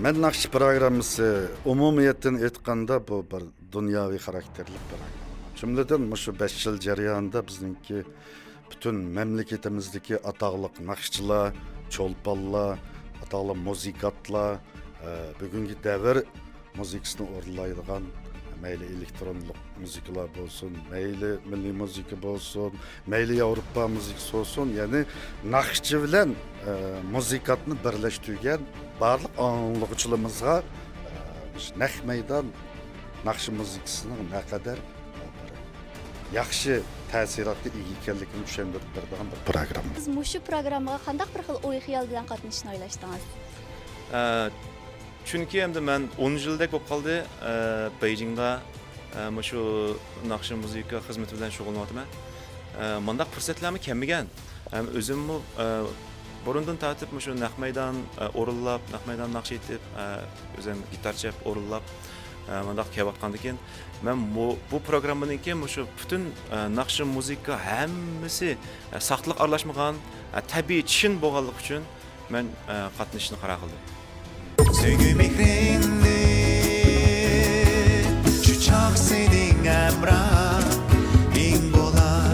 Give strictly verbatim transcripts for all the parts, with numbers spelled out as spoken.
مەن ناخشا پىروگراممىسى، ئومۇمىيەتتىن ئېيتقاندا، بۇ بىر دۇنياۋى خاراكتېرلىك پىروگرامما. جۈملىدىن مۇشۇ بەش يىل جەريانىدا بىزنىڭكى پۈتۈن مەملىكىتىمىزدىكى ئاتاقلىق ناخشىچىلار، چولپانلار، ئاتاقلىق مۇزىكانتلار، ئە، بۈگۈنكى دەۋر مۇزىكىسىنى ئورۇنلايدىغان، مەيلى ئېلېكترونلۇق مۇزىكىلار بولسۇن، مەيلى مىللىي مۇزىكا بولسۇن، مەيلى ياۋروپا مۇزىكىسى بولسۇن، يەنى ناخشىچى بىلەن، ئە، مۇزىكانتنى بىرلەشتۈرگەن بارلىق ئاڭلىغۇچىلىرىمىزغا، ئە، نەق مەيدان ناخشا مۇزىكىسىنىڭ نەقەدەر ياخشى تەسىراتقا ئىگە ئىكەنلىكىنى چۈشەندۈرۈپ بېرىدىغان بىر پروگرامما. سىز مۇشۇ پروگراممىغا قانداق بىر خىل ئوي-خىيال بىلەن قاتنىشىشنى ئويلاشتىڭىز؟ ئە، چۈنكى ئەمدى مەن ئون يىلدەك بولۇپ قالدى، ئە، بېيجىڭدا، ئە، مۇشۇ ناخشا مۇزىكا خىزمىتى بىلەن شۇغۇللىنىۋاتىمەن. ئە، مۇنداق پۇرسەتلەرمۇ كەلمىگەن. ھەم ئۆزۈممۇ، ئە، بۇرۇندىن تارتىپ مۇشۇ نەق مەيدان، ئە، ئورۇنلاپ، نەق مەيدان ناخشا ئېيتىپ، ئە، ئۆزۈم گىتار چېلىپ ئورۇنلاپ، ئە، مۇنداق كېلىۋاتقاندىكىن، مەن بۇ، بۇ پروگراممىنىڭكى مۇشۇ پۈتۈن، ئە، ناخشا مۇزىكا ھەممىسى، ئە، ساختىلىق ئارىلاشمىغان، ئە، تەبىئىي چىن بولغانلىقى ئۈچۈن، مەن، ئە، قاتنىشىشنى قارار قىلدىم. سۆيگۈ مېھرىمنى شۇ چاغ سېنىڭ ھەمراھىڭ بولاي.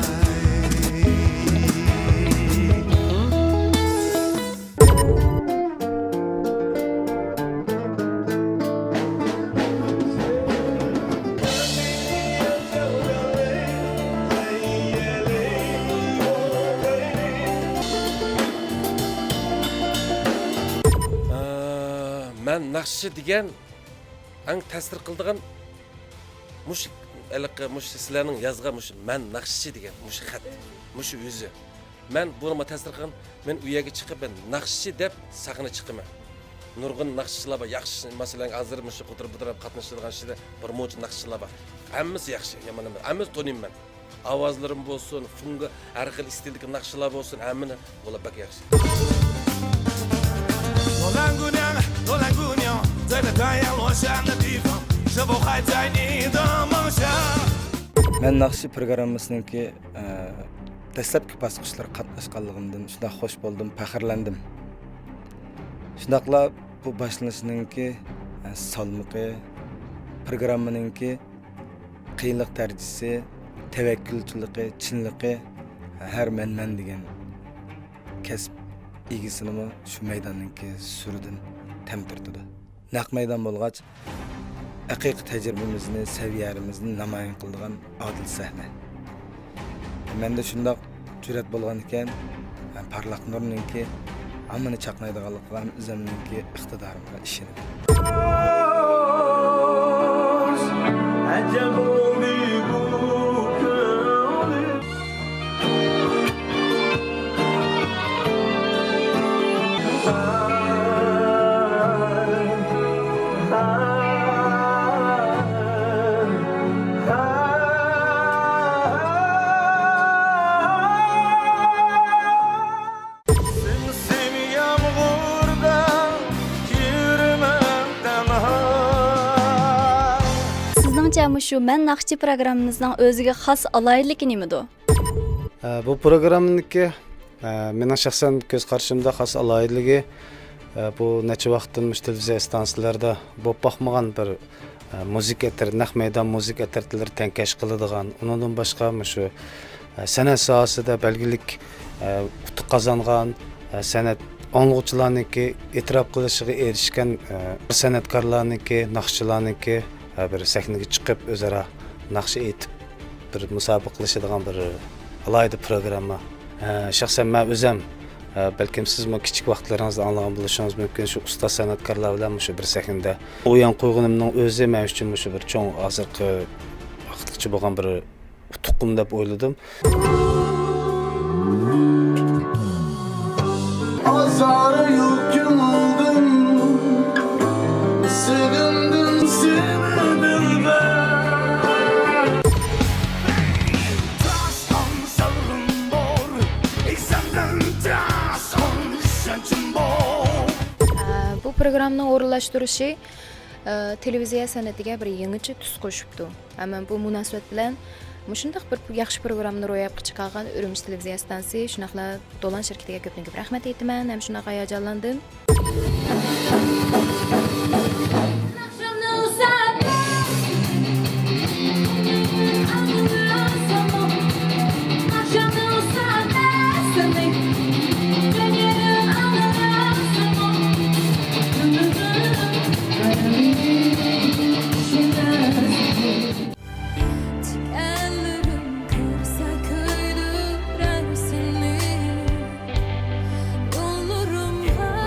ئە، مەن ناخشىچى دېگەن ئەڭ تەسىر قىلىدىغان مۇشۇ، ھېلىقى مۇشۇ سىلەرنىڭ يازغان مۇشۇ مەن ناخشىچى دېگەن مۇشۇ خەت، مۇشۇ ئۆزى. مەن بۇنىڭغا تەسىر قىلغان، مەن ئۇ يەرگە چىقىپ، مەن ناخشىچى دەپ سەھنىگە چىقىمەن. نۇرغۇن ناخشىچىلار بار، ياخشى، مەسىلەن، ھازىر مۇشۇ قۇتۇر-بۇتۇر قاتنىشىدىغان ئىچىدە بىر مۇنچە ناخشىچىلار بار. ھەممىسى ياخشى، يامان ئەمەس. ھەممىسى تونۇيمەن مەن. ئاۋازلىرىم بولسۇن، فۇڭگا، ھەر خىل ئىستىلدىكى ناخشىلار بولسۇن، ھەممىنى ئۇلار بەك ياخشى. 我懒姑娘，我懒姑娘，在那太阳落下的地方，是否还在你的梦乡？ مەن ناخشا پروگراممىسىنىڭكى، ئە، دەسلەپكى باسقۇچلىرىغا قاتناشقانلىقىمدىن شۇنداق خوش بولدۇم، پەخىرلەندىم. شۇنداقلا بۇ باشلىنىشىنىڭكى، ئە، سالمىقى، پروگراممىنىڭكى قىيىنلىق دەرىجىسى، تەۋەككۈلچىلىكى، چىنلىقى، ھەر مەنمەن دېگەن كەسىپ ئىگىسىنىمۇ شۇ مەيداننىڭكى سۈرىدىن تەم تارتىدۇ. نەق مەيدان بولغاچ، ھەقىقىي تەجرىبىمىزنى، سەۋىيەمىزنى نامايان قىلىدىغان ئادىل سەھنە. مەندە شۇنداق جۈرئەت بولغان ئىكەن، پارلاق نۇرنىڭكى ھەممىنى چاقنايدىغانلىقىغا ھەم ئۆزۈمنىڭكى ئىقتىدارىمغا ئىشىنىمەن. ئەجەب بولدى بۇ كۆڭلۈم. سىم-سىم يامغۇردا يۈرىمەن تەنھا. سىزنىڭچە مۇشۇ مەن ناخشىچى پروگراممىمىزنىڭ ئۆزىگە خاس ئالاھىدىلىكى نېمىدۇ؟ ئە، بۇ پروگراممىنىڭكى، ئە، مېنىڭ شەخسەن كۆز قارىشىمدا خاس ئالاھىدىلىكى، ئە، بۇ نەچچە ۋاقىتتىن مۇشۇ تېلېۋىزىيە ئىستانسىلىرىدا بولۇپ باقمىغان بىر، ئە، مۇزىكا ئەترىتى، نەق مەيدان مۇزىكا ئەترىتىلىرى تەڭكەش قىلىدىغان، ئۇنىڭدىن باشقا مۇشۇ، ئە، سەنئەت ساھەسىدە بەلگىلىك، ئە، ئۇتۇق قازانغان، ئە، سەنئەت ئاڭلىغۇچىلارنىڭكى ئېتىراپ قىلىشىغا ئېرىشكەن، ئە، سەنئەتكارلارنىڭكى، ناخشىچىلارنىڭكى، ئە، بىر سەھنىگە چىقىپ ئۆزئارا ناخشا ئېيتىپ، بىر مۇسابىقىلىشىدىغان بىر ئالاھىدە پروگرامما. ئە، شەخسەن مەن ئۆزەم، ئە، بەلكىم سىزمۇ كىچىك ۋاقىتلىرىڭىزدا ئاڭلىغان بولۇشىڭىز مۇمكىن، شۇ ئۇستاز سەنئەتكارلار بىلەن مۇشۇ بىر سەھنىدە ئويۇن قويغىنىمنىڭ ئۆزى مەن ئۈچۈن مۇشۇ بىر چوڭ ھازىرقى ۋاقىتقىچە بولغان بىر ئۇتۇقۇم دەپ ئويلىدىم. ئازار يۇتۇلدۇم سېغىندىم سېنى دىلبەر. تاشقان سالغىن بار، ئىززەتتىن تاشقان ئىشەنچىم بار. ئە، بۇ پروگراممىنىڭ ئورۇنلاشتۇرۇشى، ئە، تېلېۋىزىيە سەنئىتىگە بىر يېڭىچە تۈس قوشۇپتۇ. ھەم بۇ مۇناسىۋەت بىلەن مۇشۇنداق بىر ياخشى پروگراممىنى روياپقا چىقارغان ئۈرۈمچى تېلېۋىزىيە ئىستانسىسى، شۇنداقلا دولان شىركىتىگە كۆپتىن كۆپ رەھمەت ئېيتىمەن ھەم شۇنداق ھاياجانلاندىم. تىكەنلىرىم كۆرسە كۆيدۈرەر سېنى يوللىرىمغا.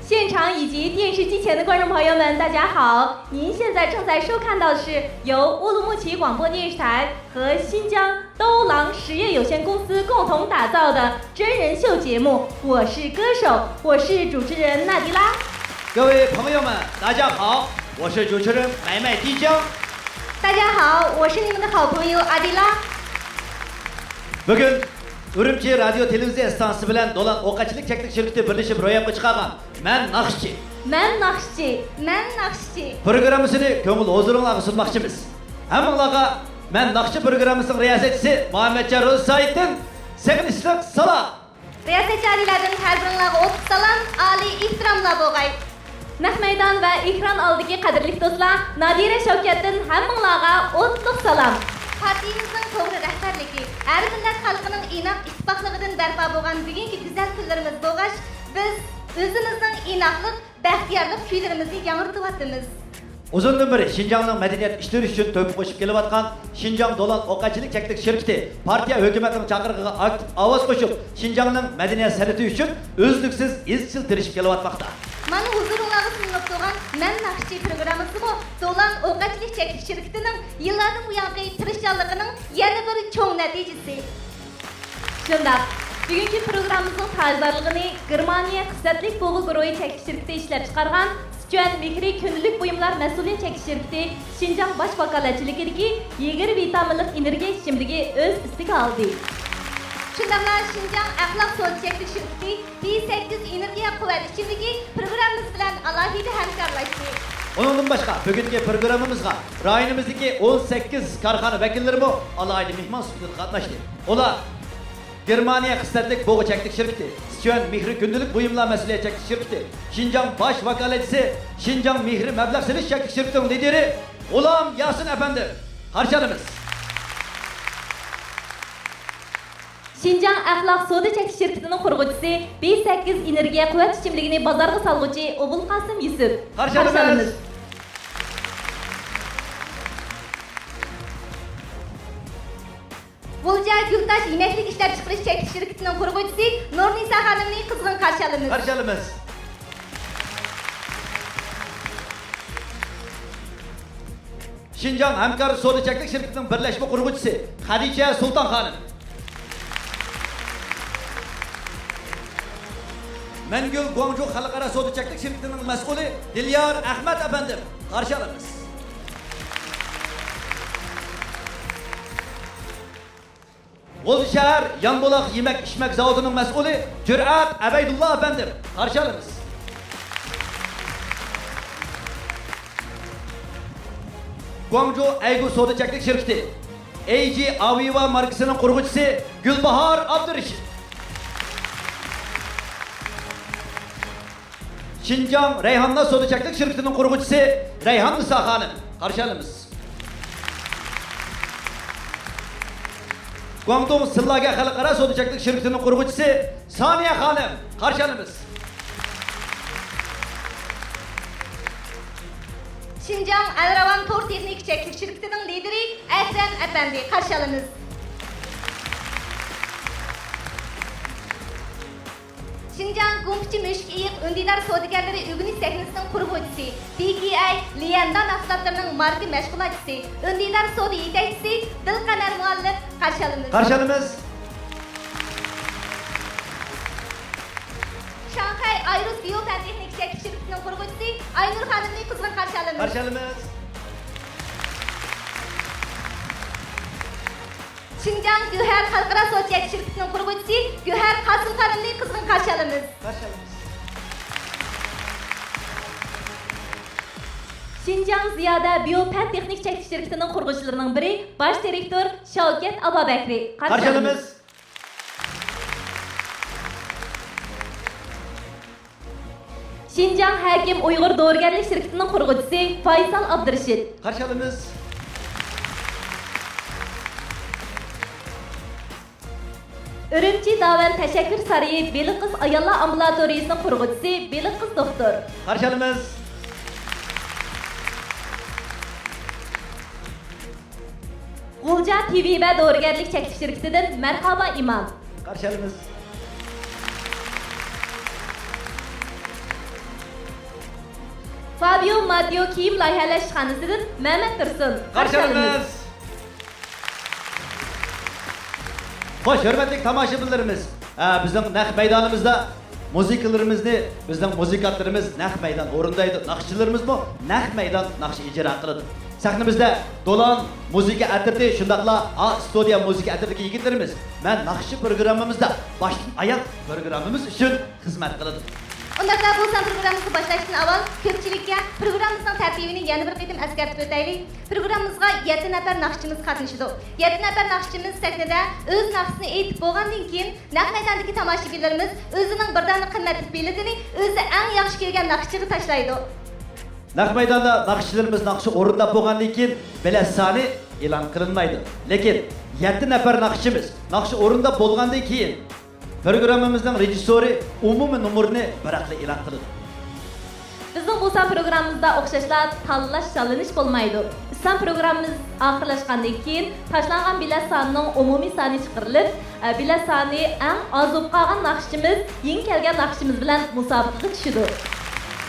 现场以及电视机前的观众朋友们，大家好！您现在正在收看到的是由乌鲁木齐广播电视台和新疆兜狼实业有限公司共同打造的真人秀节目《我是歌手》，我是主持人娜迪拉。各位朋友们，大家好，我是主持人买卖迪江。大家好，我是你们的好朋友阿迪拉。 بۈگۈن ئۈرۈمچى رادىيو تېلېۋىزىيە ئىستانسىسى بىلەن دولان ئوق ئەتچىلىك چەكلىك شىركىتى بىرلىشىپ روياپقا چىقارغان مەن ناخشىچى، مەن ناخشىچى، مەن ناخشىچى پروگراممىسىنى كۆڭۈل ھۇزۇرۇڭلارغا سۇنماقچىمىز. ھەممىڭلارغا مەن ناخشىچى پروگراممىسىنىڭ رىياسەتچىسى مۇھەممەتجان روزى سايىتتىن سېغىنىشلىق سالام. رىياسەتچى ئالىيلاردىن ھەر بىرىڭلارغا ئوتلۇق سالام، ئالىي ئېھتىراملار بولغاي. نەق مەيدان ۋە ئېكران ئالدىدىكى قەدىرلىك دوستلار، نادىرە شەۋكەتتىن ھەممىڭلارغا ئوتلۇق سالام. پارتىيىمىزنىڭ توغرا رەھبەرلىكى، ھەر مىللەت خەلقىنىڭ ئىناق ئىتتىپاقلىقىدىن بەرپا بولغان بۈگۈنكى گۈزەل كۈنلىرىمىز بولغاچ، بىز ئۆزىمىزنىڭ ئىناقلىق، بەختىيارلىق كۈيلىرىمىزنى ياڭرىتىۋاتىمىز. ئۇزۇندىن بېرى شىنجاڭنىڭ مەدەنىيەت ئىشلىرى ئۈچۈن تۆھپە قوشۇپ كېلىۋاتقان شىنجاڭ دولان ئوق ئەتچىلىك چەكلىك شىركىتى پارتىيە، ھۆكۈمەتنىڭ چاقىرىقىغا ئاكتىپ ئاۋاز قوشۇپ، شىنجاڭنىڭ مەدەنىيەت سەنئىتى ئۈچۈن ئۈزلۈكسىز ئىزچىل تىرىشىپ كېلىۋاتماقتا. مانا ھۇزۇرۇڭلارغا سۇنۇلۇپ تۇرغان مەن ناخشىچى پروگراممىسىمۇ دولان ئوق ئەتچىلىك چەكلىك شىركىتىنىڭ يىللاردىن بۇيانقى تىرىشچانلىقىنىڭ يەنە بىر چوڭ نەتىجىسى. شۇنداق. بۈگۈنكى پروگراممىمىزنىڭ تاجدارلىقىنى گېرمانىيە خىسلەتلىك بوغا گۇرۇھى چەكلىك شىركىتى ئىشلەپچىقارغان سىچۈەن مېھرى كۈندىلىك بۇيۇملار مەسئۇلىيەت چەكلىك شىركىتى شىنجاڭ باش ۋاكالەتچىلىكىدىكى يېگىر ۋىتامىنلىق ئېنېرگىيە ئىچىملىكى ئۆز ئۈستىگە ئالدى. شۇنداقلا شىنجاڭ ئەخلاق سودا چەكلىك شىركىتى بى سەككىز ئېنېرگىيە قۇۋۋەت ئىچىملىكى پروگراممىمىز بىلەن ئالاھىدە ھەمكارلاشتى. ئۇنىڭدىن باشقا، بۈگۈنكى پروگراممىمىزغا رايونىمىزدىكى ئون سەككىز كارخانا ۋەكىللىرىمۇ ئالاھىدە مېھمان سۈپىتىدە قاتناشتى. ئۇلار گېرمانىيە خىسلەتلىك بوغا چەكلىك شىركىتى، سىچۈەن مېھرى كۈندىلىك بۇيۇملار مەسئۇلىيەت چەكلىك شىركىتى، شىنجاڭ باش ۋاكالەتچىسى، شىنجاڭ مېھرى مەبلەغ سېلىش چەكلىك شىركىتىنىڭ لىدىرى غۇلام ياسىن ئەپەندىم، قارشى ئالىمىز. شىنجاڭ ئەخلاق سودا چەكلىك شىركىتىنىڭ قۇرغۇچىسى، بى سەككىز ئېنېرگىيە قۇۋۋەت ئىچىملىكىنى بازارغا سالغۇچى ئوبۇلقاسىم يۈسۈپ، قارشى ئالىمىز. غۇلجا گۈلتاش يېمەكلىك ئىشلەپچىقىرىش چەكلىك شىركىتىنىڭ قۇرغۇچىسى نۇرنىسا خانىمنى قىزغىن قارشى ئالىمىز. قارشى ئالىمىز. شىنجاڭ ھەمكار سودا چەكلىك شىركىتىنىڭ بىرلەشمە قۇرغۇچىسى خەدىچە سۇلتان خانىم. مەنگۈل گۇاڭجۇ خەلقئارا سودا چەكلىك شىركىتىنىڭ مەسئۇلى دىليار ئەخمەت ئەپەندىم، قارشى ئالىمىز. غۇلجا شەھەر يانبۇلاق يېمەك ئىچمەك زاۋۇتىنىڭ مەسئۇلى جۈرئەت ئەبەيدۇللا ئەپەندىم، قارشى ئالىمىز. گۇاڭجۇ ئەيگۇ سودا چەكلىك شىركىتى، ئەي جى ئاۋىۋا ماركىسىنىڭ قۇرغۇچىسى گۈلباھار ئابدۇرېشىت. شىنجاڭ رەيھانناز سودا چەكلىك شىركىتىنىڭ قۇرغۇچىسى رەيھاننىسا خانىم، قارشى ئالىمىز. گۇاڭدۇڭ سىللاگە خەلقئارا سودا چەكلىك شىركىتىنىڭ قۇرغۇچىسى سانىيە خانىم، قارشى ئالىمىز. شىنجاڭ ئەلراۋان تور تېخنىكا چەكلىك شىركىتىنىڭ لىدىرى ئەكرەم ئەپەندى، قارشى ئالىمىز. شىنجاڭ گۇڭپىچى مۈشۈك ئېيىق ئۈندىدار سودىگەرلىرى ئۆگىنىش سەھنىسىنىڭ قۇرغۇچىسى، دى كېي ئاي ليەندا مەھسۇلاتلىرىنىڭ ماركا مەشغۇلاتچىسى، ئۈندىدار سودا يېتەكچىسى دىلقەمەر مۇئەللىم، قارشى ئالىمىز. قارشى ئالىمىز. شاڭخەي ئايرۇس بىيو پەن تېخنىكا چەكلىك شىركىتىنىڭ قۇرغۇچىسى ئاينۇر خانىمنى قىزغىن قارشى ئالىمىز. قارشى ئالىمىز. شىنجاڭ گۆھەر خەلقئارا سودا چەكلىك شىركىتىنىڭ قۇرغۇچىسى گۆھەر قاسىم خانىمنى قىزغىن قارشى ئالىمىز. قارشى ئالىمىز. شىنجاڭ زىيادە بىيو پەن تېخنىك چەكلىك شىركىتىنىڭ قۇرغۇچىلىرىنىڭ بىرى، باش دىرېكتور شاۋكەت ئابابەكرى. قارشى ئالىمىز. شىنجاڭ ھەكىم ئۇيغۇر دورىگەرلىك شىركىتىنىڭ قۇرغۇچىسى فايسال ئابدۇرېشىت. قارشى ئالىمىز. ئۈرۈمچى داۋەن تەشەككۈر سارىيى بېلىق قىز ئاياللار ئامبۇلاتورىيىسىنىڭ قۇرغۇچىسى بېلىق قىز دوختۇر. قارشى ئالىمىز. غۇلجا تېۋە ۋە دورىگەرلىك چەكلىك شىركىتىدىن مەرھابا ئىمام. قارشى ئالىمىز. فابىيو ماتېئو كىيىم لايىھەلەش ئىشخانىسىدىن مەمەت تۇرسۇن. قارشى ئالىمىز. خوش، ھۆرمەتلىك تاماشىبىنلىرىمىز، ئە، بىزنىڭ نەق مەيدانىمىزدا مۇزىكىلىرىمىزنى بىزنىڭ مۇزىكانتلىرىمىز نەق مەيدان ئورۇندايدۇ، ناخشىچىلىرىمىزمۇ نەق مەيدان ناخشا ئىجرا قىلىدۇ. سەھنىمىزدە دولان مۇزىكا ئەترىتى شۇنداقلا ئا ستۇدىيە مۇزىكا ئەترىتىدىكى يىگىتلىرىمىز مەن ناخشا پروگراممىمىزدا باشتىن ئاياغ پروگراممىمىز ئۈچۈن خىزمەت قىلىدۇ. ئۇنداقتا بۇ سان پروگراممىمىزنى باشلاشتىن ئاۋۋال كۆپچىلىككە پروگراممىمىزنىڭ تەرتىپىنى يەنە بىر قېتىم ئەسكەرتىپ ئۆتەيلى. پروگراممىمىزغا يەتتە نەپەر ناخشىچىمىز قاتنىشىدۇ. يەتتە نەپەر ناخشىچىمىز سەھنىدە ئۆز ناخشىسىنى ئېيتىپ بولغاندىن كېيىن، نەق مەيداندىكى تاماشىبىنلىرىمىز ئۆزىنىڭ بىر دانە قىممەتلىك بېلىتىنى ئۆزى ئەڭ ياخشى كۆرگەن ناخشىچىغا تاشلايدۇ. نەق مەيداندا ناخشىچىلىرىمىز ناخشا ئورۇنداپ بولغاندىن كېيىن بېلەت سانى ئېلان قىلىنمايدۇ. لېكىن يەتتە نەپەر ناخشىچىمىز ناخشا ئورۇنداپ بولغاندىن كېيىن پروگراممىمىزنىڭ رېژىسسورى ئومۇمىي نومۇرنى بىراقلا ئېلان قىلىدۇ. بىزنىڭ بۇ سان پروگراممىمىزدا ئوخشاشلا تاللاش، شاللىنىش بولمايدۇ. سان پروگراممىمىز ئاخىرلاشقاندىن كېيىن تاشلانغان بېلەت سانىنىڭ ئومۇمىي سانى چىقىرىلىپ، بېلەت سانى ئەڭ ئاز بولۇپ قالغان ناخشىچىمىز يېڭى كەلگەن ناخشىچىمىز بىلەن مۇسابىقىگە چۈشىدۇ.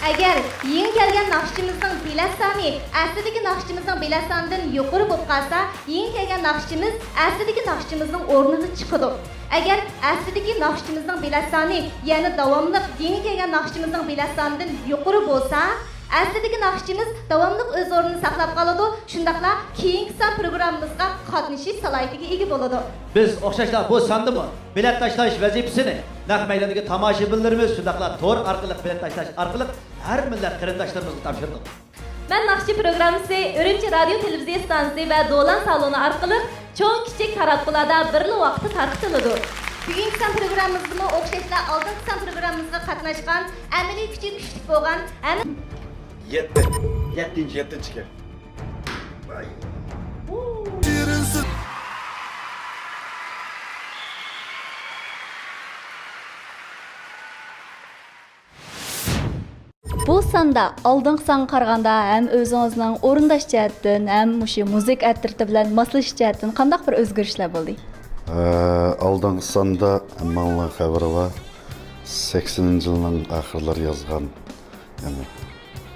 ئەگەر يېڭى كەلگەن ناخشىچىمىزنىڭ بېلەت سانى ئەسلىدىكى ناخشىچىمىزنىڭ بېلەت سانىدىن يۇقىرى بولۇپ قالسا، يېڭى كەلگەن ناخشىچىمىز ئەسلىدىكى ناخشىچىمىزنىڭ ئورنىغا چىقىدۇ. ئەگەر ئەسلىدىكى ناخشىچىمىزنىڭ بېلەت سانى يەنە داۋاملىق يېڭى كەلگەن ناخشىچىمىزنىڭ بېلەت سانىدىن يۇقىرى بولسا، ئەسلىدىكى ناخشىچىمىز داۋاملىق ئۆز ئورنىنى ساقلاپ قالىدۇ، شۇنداقلا كېيىنكى سان پروگراممىمىزغا قاتنىشىش سالاھىيىتىگە ئىگە بولىدۇ. بىز ئوخشاشلا بۇ ساندىمۇ بېلەت تاشلاش ۋەزىپىسىنى نەق مەيداندىكى تاماشىبىنلىرىمىز، شۇنداقلا تور ئارقىلىق بېلەت تاشلاش ئارقىلىق ھەر مىللەت قېرىنداشلىرىمىزغا تاپشۇردۇق. مەن ناخشا پروگراممىسى ئۈرۈمچى رادىيو تېلېۋىزىيە ئىستانسىسى ۋە دولان سالونى ئارقىلىق چوڭ كىچىك تاراتقۇلاردا بىرلا ۋاقىتتا تارقىتىلىدۇ. بۈگۈنكى سان پروگراممىمىزدىمۇ ئوخشاشلا ئالدىنقى سان پروگراممىمىزغا قاتناشقان، ئەمەلىي كۈچى كۈچلۈك بولغان ھەم يەتتە. يەتتىنچى، يەتتىنچى كەپ. بۇ ساندا ئالدىنقى سانغا قارىغاندا ھەم ئۆزىڭىزنىڭ ئورۇنداش جەھەتتىن، ھەم مۇشۇ مۇزىكا ئەترىتى بىلەن ماسلىشىش جەھەتتىن قانداق بىر ئۆزگىرىشلەر بولدى؟ ئە، ئالدىنقى ساندا ھەممىڭلارنىڭ خەۋىرى بار. سەكسىنىنچى يىلنىڭ ئاخىرلىرى يازغان، يەنى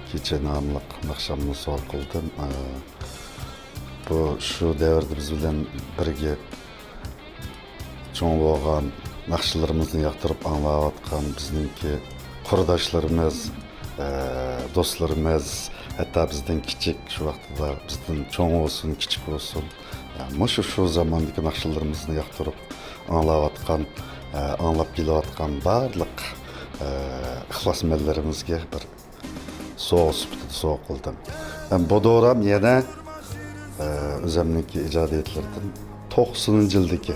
كېچە ناملىق ناخشامنى سوۋغا قىلدىم. ئە، بۇ شۇ دەۋردە بىز بىلەن بىرگە چوڭ بولغان، ناخشىلىرىمىزنى ياقتۇرۇپ ئاڭلاۋاتقان بىزنىڭكى قۇرداشلىرىمىز، ئە، دوستلىرىمىز، ھەتتا بىزدىن كىچىك، شۇ ۋاقتىدا بىزدىن چوڭ بولسۇن، كىچىك بولسۇن، ئە، مۇشۇ، شۇ زاماندىكى ناخشىلىرىمىزنى ياقتۇرۇپ ئاڭلاۋاتقان، ئە، ئاڭلاپ كېلىۋاتقان بارلىق، ئە، ئىخلاسمەنلىرىمىزگە بىر سوۋغا سۈپىتىدە سوۋغا قىلدىم. ھەم بۇ دورام يەنە، ئە، ئۆزۈمنىڭكى ئىجادىيەتلىرىدىن توقسىنىنچى يىلدىكى،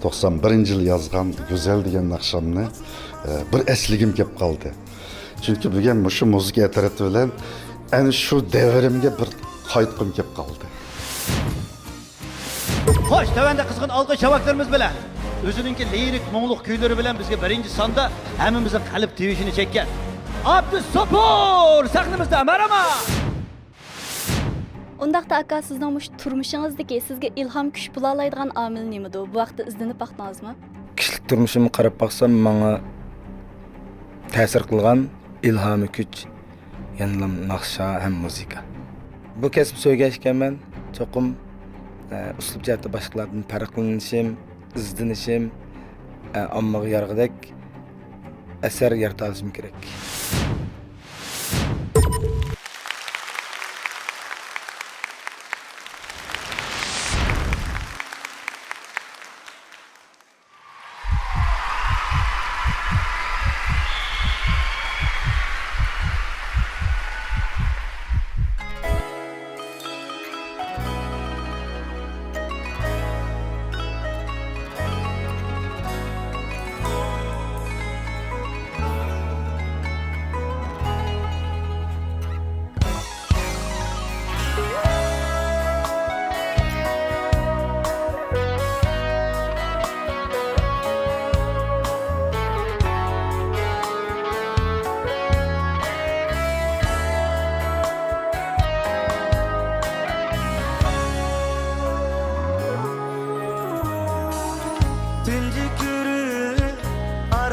توقسان بىرىنچى يىل يازغان گۈزەل دېگەن ناخشامنى، ئە، بىر ئەسلىگۈم كەپ قالدى. چۈنكى بۈگۈن مۇشۇ مۇزىكا ئەترىتى بىلەن ئەنە شۇ دەۋرىمگە بىر قايتقۇم كەپ قالدى. خوش، تۆۋەندە قىزغىن ئالقىش چاۋاكلىرىمىز بىلەن ئۆزىنىڭكى لىرىك مۇڭلۇق كۈيلىرى بىلەن بىزگە بىرىنچى ساندا ھەممىمىزنىڭ قەلب تىۋىشىنى چەككەن ئابدۇسوپۇر سەھنىمىزدە. مەرھابا! ئۇنداقتا ئاكا، سىزنىڭ مۇشۇ تۇرمۇشىڭىزدىكى سىزگە ئىلھام كۈچ بولالايدىغان ئامىل نېمىدۇ؟ بۇ ھەقتە ئىزدىنىپ باقتىڭىزمۇ؟ كىشىلىك تۇرمۇشۇمغا قاراپ باقسام، ماڭا تەسىر قىلغان ئىلھامى كۈچ يەنىلا ناخشا ھەم مۇزىكا. بۇ كەسىپنى سۆيگەچكەنمەن، چوقۇم، ئە، ئۇسلۇب جەھەتتە باشقىلاردىن پەرقلىنىشىم، ئىزدىنىشىم، ئە، ئاممىغا يارىغۇدەك ئەسەر يارىتالىشىم كېرەك.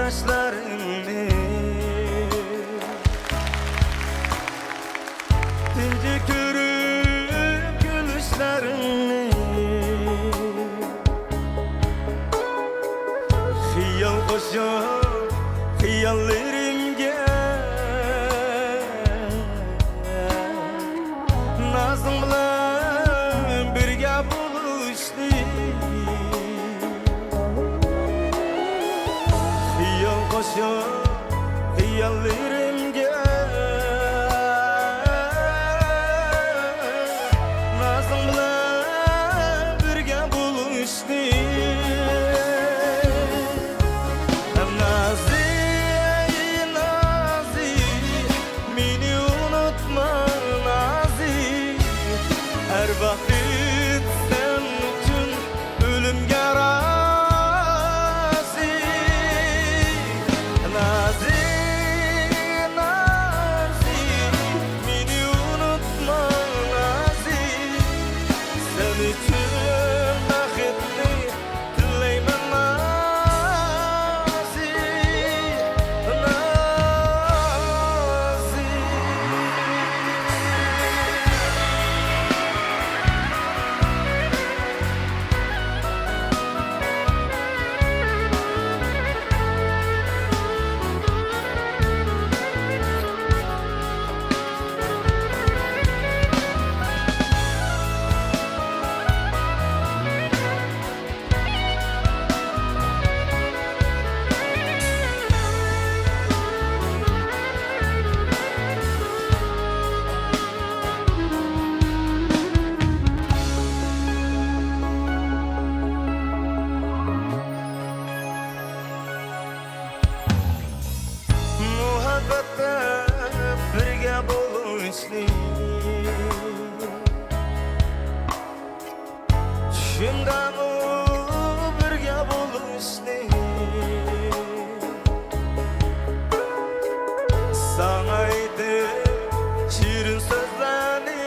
ياشلىرىمنى، تۇنجى كۆرۈپ كۈلۈشلىرىمنى، خىيال قوشۇپ خىياللىرىمغا، نازىڭ بىلەن بىرگە بولۇش خىيال قوشۇپ خىياللىرىمگە، نازىڭ بىلەن بىرگە بولۇشنى. نازى، نازى، مېنى ئۇنتۇما، نازى، ھەر ۋاقىت سەن ئۈچۈن ئۆلۈمگە رازى. نازى، نازى، مېنى ئۇنتۇما، نازى، سەن ئۈچۈن بەختنى تىلەيمەن، نازى، نازى. مۇھەببەتتە بىرگە بولۇشنى، چۈشۈمدىمۇ بىرگە بولۇشنى، ساڭا ئېيتىپ شېرىن سۆزلەرنى،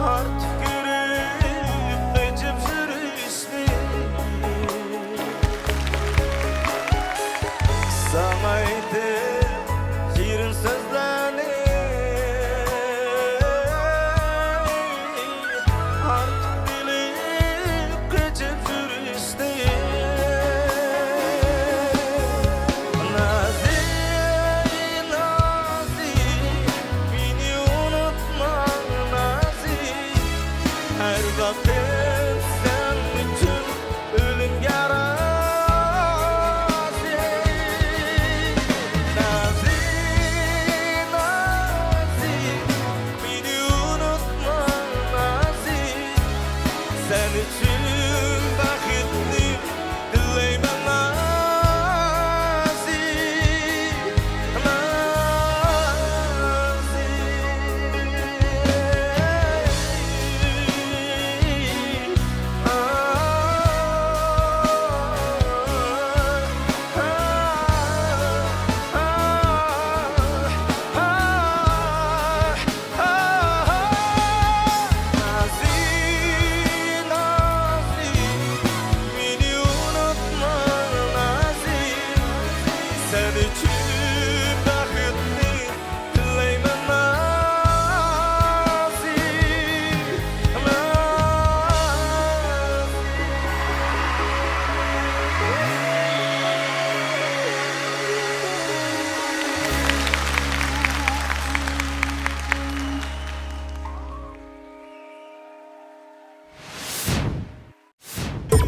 ئارتۇق كۆرۈپ قېچىپ يۈرۈش ساڭا ئېيتىپ شېرىن سۆزلەرنى، ئارتۇق بىلىپ قېچىپ يۈرۈشنى. نازى، نازى، مېنى ئۇنتۇما، نازى، ھەر ۋاقىت سەن ئۈچۈن ئۆلۈمگە رازى. نازى، نازى، مېنى ئۇنتۇما، نازى، سەن ئۈچۈن بەختنى تىلەيمەن، نازى، نازى. نازى، نازى، مېنى ئۇنتۇما، نازى، سەن ئۈچۈن بەختنى تىلەيمەن، نازى، نازى.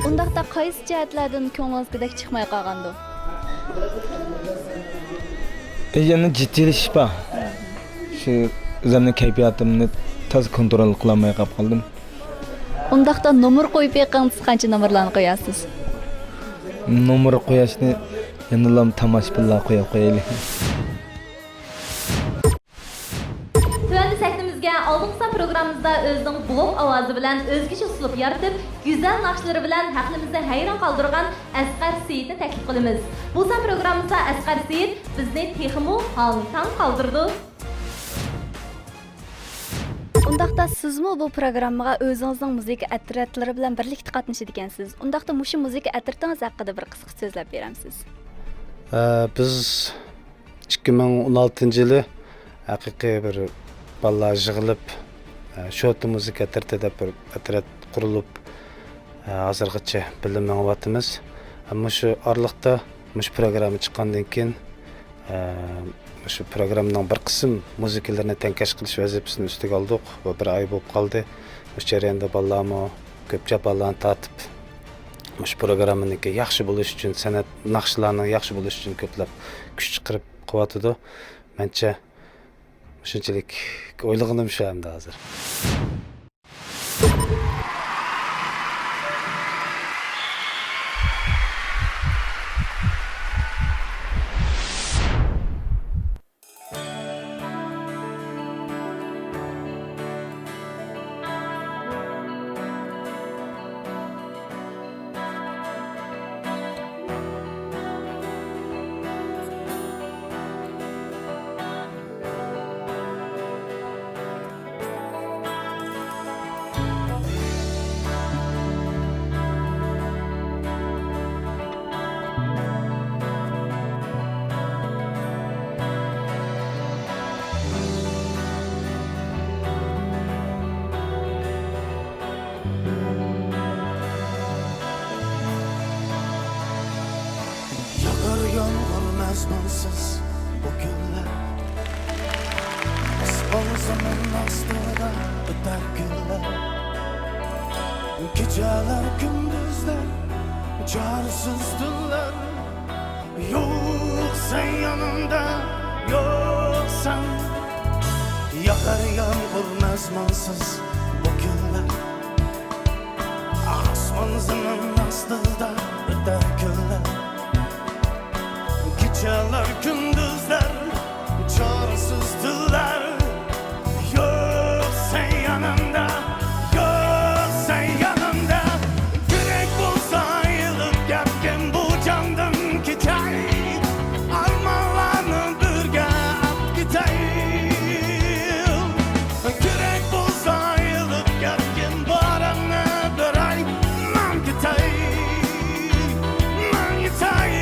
ئۇنداقتا قايسى جەھەتلەردىن كۆڭلىڭىزگىدەك چىقماي قالغاندۇ؟ يەنە جىددىيلىشىش بار. شۇ ئۆزۈمنىڭ كەيپىياتىمنى تازا كونترول قىلالماي قاپ قالدىم. ئۇنداقتا نومۇر قويۇپ بېقىڭ، سىز قانچە نومۇرلارنى قويارسىز؟ نومۇر قويۇشنى يەنىلا تاماشىبىنلار قويۇپ قويايلى. تۆۋەندە سەھنىمىزگە ئالدىنقى سان پروگراممىمىزدا ئۆزىنىڭ بوۋاق ئاۋازى بىلەن ئۆزگىچە ئۇسلۇب يارىتىپ، گۈزەل ناخشىلىرى بىلەن خەقلىرىمىزنى ھەيران قالدۇرغان ئەسقەر سېيىتنى تەكلىپ قىلىمىز. بۇ سان پروگراممىمىزدا ئەسقەر سېيىت بىزنى تېخىمۇ ھاڭ-تاڭ قالدۇرىدۇ. ئۇنداقتا سىزمۇ بۇ پروگراممىغا ئۆزىڭىزنىڭ مۇزىكا ئەترەتلىرى بىلەن بىرلىكتە قاتنىشىدىكەنسىز. ئۇنداقتا مۇشۇ مۇزىكا ئەترىتىڭىز ھەققىدە بىر قىسقىچە سۆزلەپ بېرەمسىز؟ ئە، بىز ئىككى مىڭ ئون ئالتىنچى يىلى ھەقىقىي بىر بالىلار يىغىلىپ، ئە، شوتا مۇزىكا ئەترىتى دەپ بىر ئەترەت قۇرۇلۇپ، ئە، ھازىرغىچە بىللە مېڭىۋاتىمىز. ئەمما شۇ ئارىلىقتا مۇشۇ پروگرامما چىققاندىن كېيىن، ئە، شۇ پروگراممىنىڭ بىر قىسىم مۇزىكىلىرىنى تەڭكەش قىلىش ۋەزىپىسىنى ئۈستىگە ئالدۇق. بۇ بىر ئاي بولۇپ قالدى. مۇشۇ جەرياندا بالىلارمۇ كۆپ جاپالارنى تارتىپ، مۇشۇ پروگراممىنىڭكى ياخشى بولۇشى ئۈچۈن، سەنئەت ناخشىلارنىڭ ياخشى بولۇشى ئۈچۈن كۆپلەپ كۈچ چىقىرىپ قىلىۋاتىدۇ. مەنچە مۇشۇنچىلىك ئويلىغىنىم شۇ ئەمدى ھازىر. ياغار يامغۇر مەزمۇنسىز بۇ كۈنلەر، ئاسمان زېمىن ئاستىدا ئۆتەر كۈنلەر، كېچەلەر كۈندۈزلەر، چارىسىز تۈنلەر. يوق سەن يېنىمدا، يوق سەن. ياغار يامغۇر مەزمۇنسىز بۇ كۈنلەر، ئاسمان زېمىن ئاستىدا ئۆتەر كۈنلەر، كېچەلەر كۈندۈزلەر، چارىسىز تۈنلەر. يوق سەن يېنىمدا، يوق سەن يېنىمدا. كېرەك بولسا ئېلىپ كەتكىن بۇ جاندىن كېتەي. ئارمانلارنى بىرگە ئاپ كېتەي. كېرەك بولسا ئېلىپ كەتكىن بارىڭنى بېرەي. مەن كېتەي، مەن كېتەي.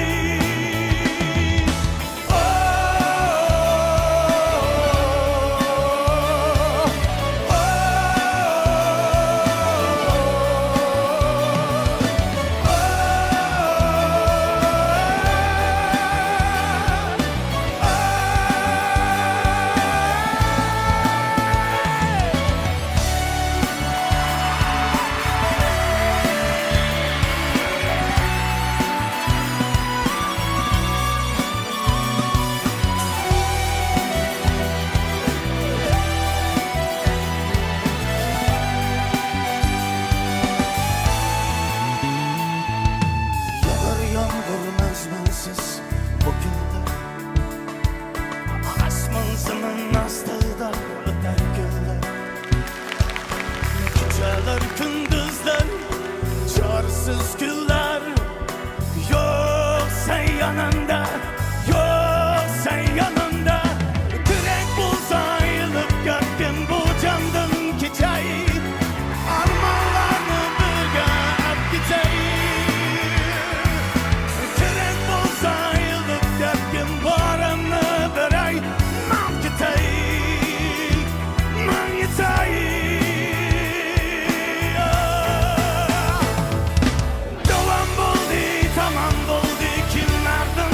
ياغار يامغۇر مەزمۇنسىز بۇ كۈنلەر، ئاسمان زېمىن ئاستىدا ئۆتەر كۈنلەر. كېچەلەر كۈندۈزلەر، چارىسىز كۈنلەر. يوق سەن يېنىمدا، يوق سەن يېنىمدا. كېرەك بولسا ئېلىپ كەتكىن بۇ جاندىن كېتەي. ئارمانلارنى بىرگە ئاپ كېتەي. كېرەك بولسا ئېلىپ كەتكىن بارىمنى بېرەي. مەن كېتەي، مەن كېتەي. داۋام بولدى، تامام بولدى، كىملەردىن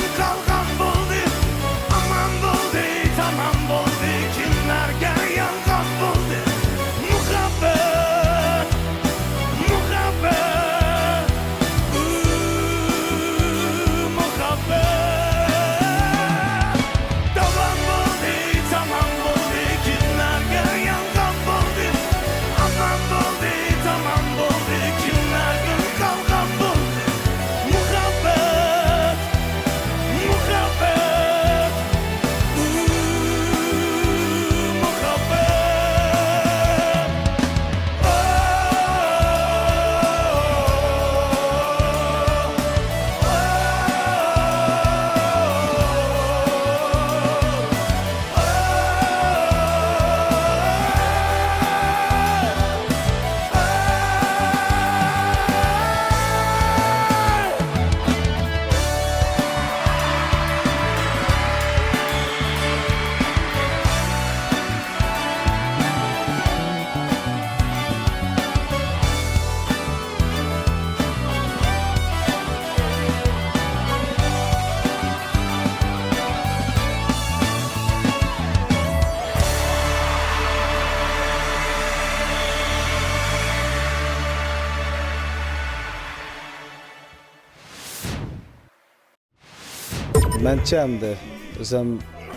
مەنچە ئەمدى ئۆزۈم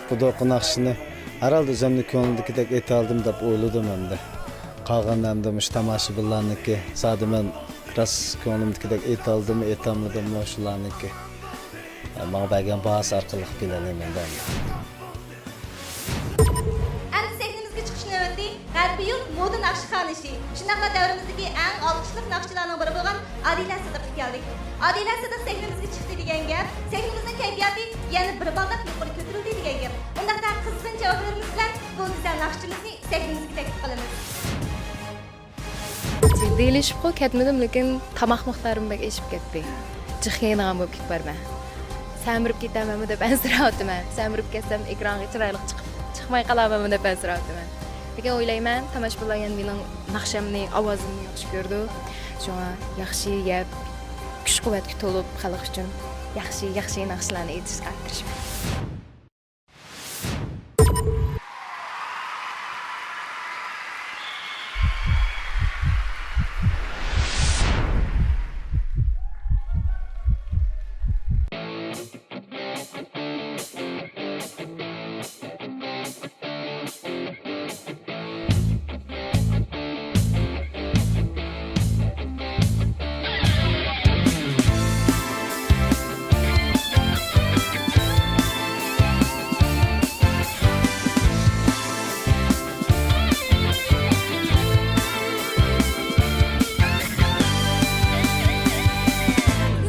بۇ دوقا ناخشىنى ھەرھالدا ئۆزۈمنىڭ كۆڭلۈمدىكىدەك ئېيتالدىم دەپ ئويلىدىم ئەمدى. قالغان ئەمدى مۇشۇ تاماشىبىنلارنىڭكى، زادى مەن راست كۆڭلۈمدىكىدەك ئېيتالدىممۇ، ئېيتالمىدىممۇ شۇلارنىڭكى ماڭا بەرگەن باھاسى ئارقىلىق بىلەلەيمەن ئەمدى. ئەمدى سەھنىمىزگە چىقىش نۆۋىتى غەربىي يۇرت مودا ناخشىخانىشى، شۇنداقلا دەۋرىمىزدىكى ئەڭ ئالقىشلىق ناخشىچىلارنىڭ بىرى بولغان ئادىلە سىدىققا كەلدۇك. ئادىلە سىدىق سەھنىمىزگە چىقتى دېگەن گەپ، سەھنىمىزنىڭ كەيپىياتى يەنە بىر بالداق يۇقىرى كۆتۈرۈلدى دېگەن گەپ. ئۇنداقتا قىزغىن جاۋابلىرىمىز بىلەن بۇ گۈزەل ناخشىچىمىزنى سەھنىمىزگە تەكلىپ قىلىمىز. جىددىيلىشىپقۇ كەتمىدىم، لېكىن تاماق مىقدارىم بەك ئېشىپ كەتتى. جىق يەيدىغان بولۇپ كېتىپ بارىمەن. سەمرىپ كېتەرمەنمۇ دەپ ئەنسىرەۋاتىمەن. سەمرىپ كەتسەم، ئېكرانغا چىرايلىق چىقىپ، چىقماي قالارمەنمۇ دەپ ئەنسىرەۋاتىمەن. لېكىن ئويلايمەن، تاماشىبىنلار يەنە مېنىڭ ناخشامنى، ئاۋازىمنى ياخشى كۆرىدۇ. شۇڭا ياخشى يەپ، كۈچ-قۇۋۋەتكە تولۇپ، خەلق ئۈچۈن ياخشى، ياخشى ناخشىلارنى ئېيتىشقا تىرىشىمەن.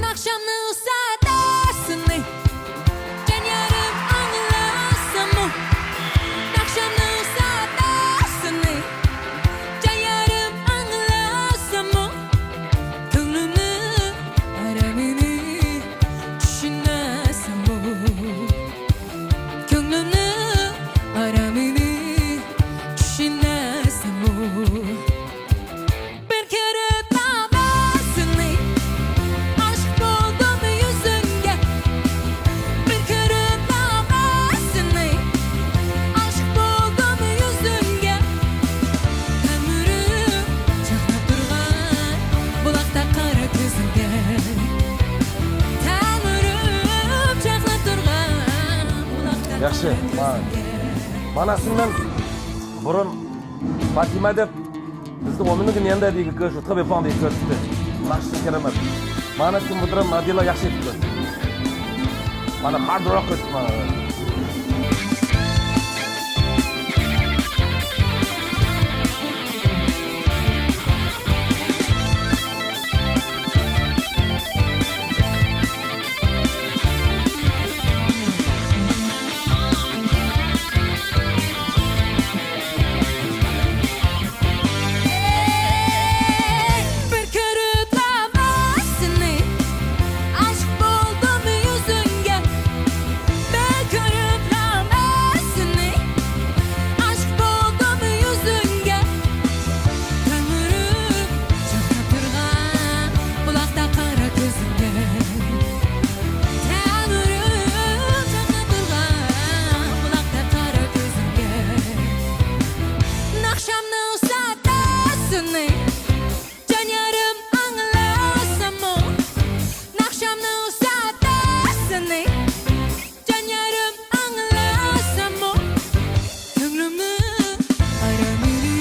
ناخشامنىڭ ساداسىنى جان يارىم ئاڭلاساممۇ، ناخشامنىڭ ساداسىنى جان يارىم ئاڭلاساممۇ، كۆڭلۈمنىڭ ئارامىنى چۈشىنەسەنمۇ، كۆڭلۈمنىڭ ئارامىنى چۈشىنەسەنمۇ؟ بىر كۆرۈپلا بەزىنى، ئاشىق بولدۇم يۈزۈڭگە. بىر كۆرۈپلا بەزىنى، ئاشىق بولدۇم يۈزۈڭگە. تەلمۈرۈپ چاقناپ تۇرغان بۇلاقتا قارا كۆزۈڭگە. تەلمۈرۈپ چاقناپ تۇرغان بۇلاقتا قارا كۆزۈڭگە. ياخشى. مانا شۇندىن بۇرۇن پاتىمە دەپ بىزنىڭ ئومۇمىي نېمىدە دېگەن كۆرۈشۈپ، تېلېفون دېگەن كۆرسىتىپ، ناخشىسى كىرىمىز. مانا كىم بۇدرام مادىلا ياخشى ئېيتىپتۇ. مانا ھارد روك ئېيتىپ مانا. بىر كۆرۈپلا مەن سېنى، ئاشىق بولدۇم يۈزۈڭگە. بىر كۆرۈپلا مەن سېنى، ئاشىق بولدۇم يۈزۈڭگە. تەلمۈرۈپ چاقناپ تۇرغان بۇلاقتا قارا كۆزۈڭگە. تەلمۈرۈپ چاقناپ تۇرغان بۇلاقتا قارا كۆزۈڭگە. ناخشامنىڭ ساداسىنى جان يارىم ئاڭلىساممۇ، ناخشامنىڭ ساداسىنى جان يارىم ئاڭلىساممۇ، كۆڭلۈمنىڭ ئارامىنى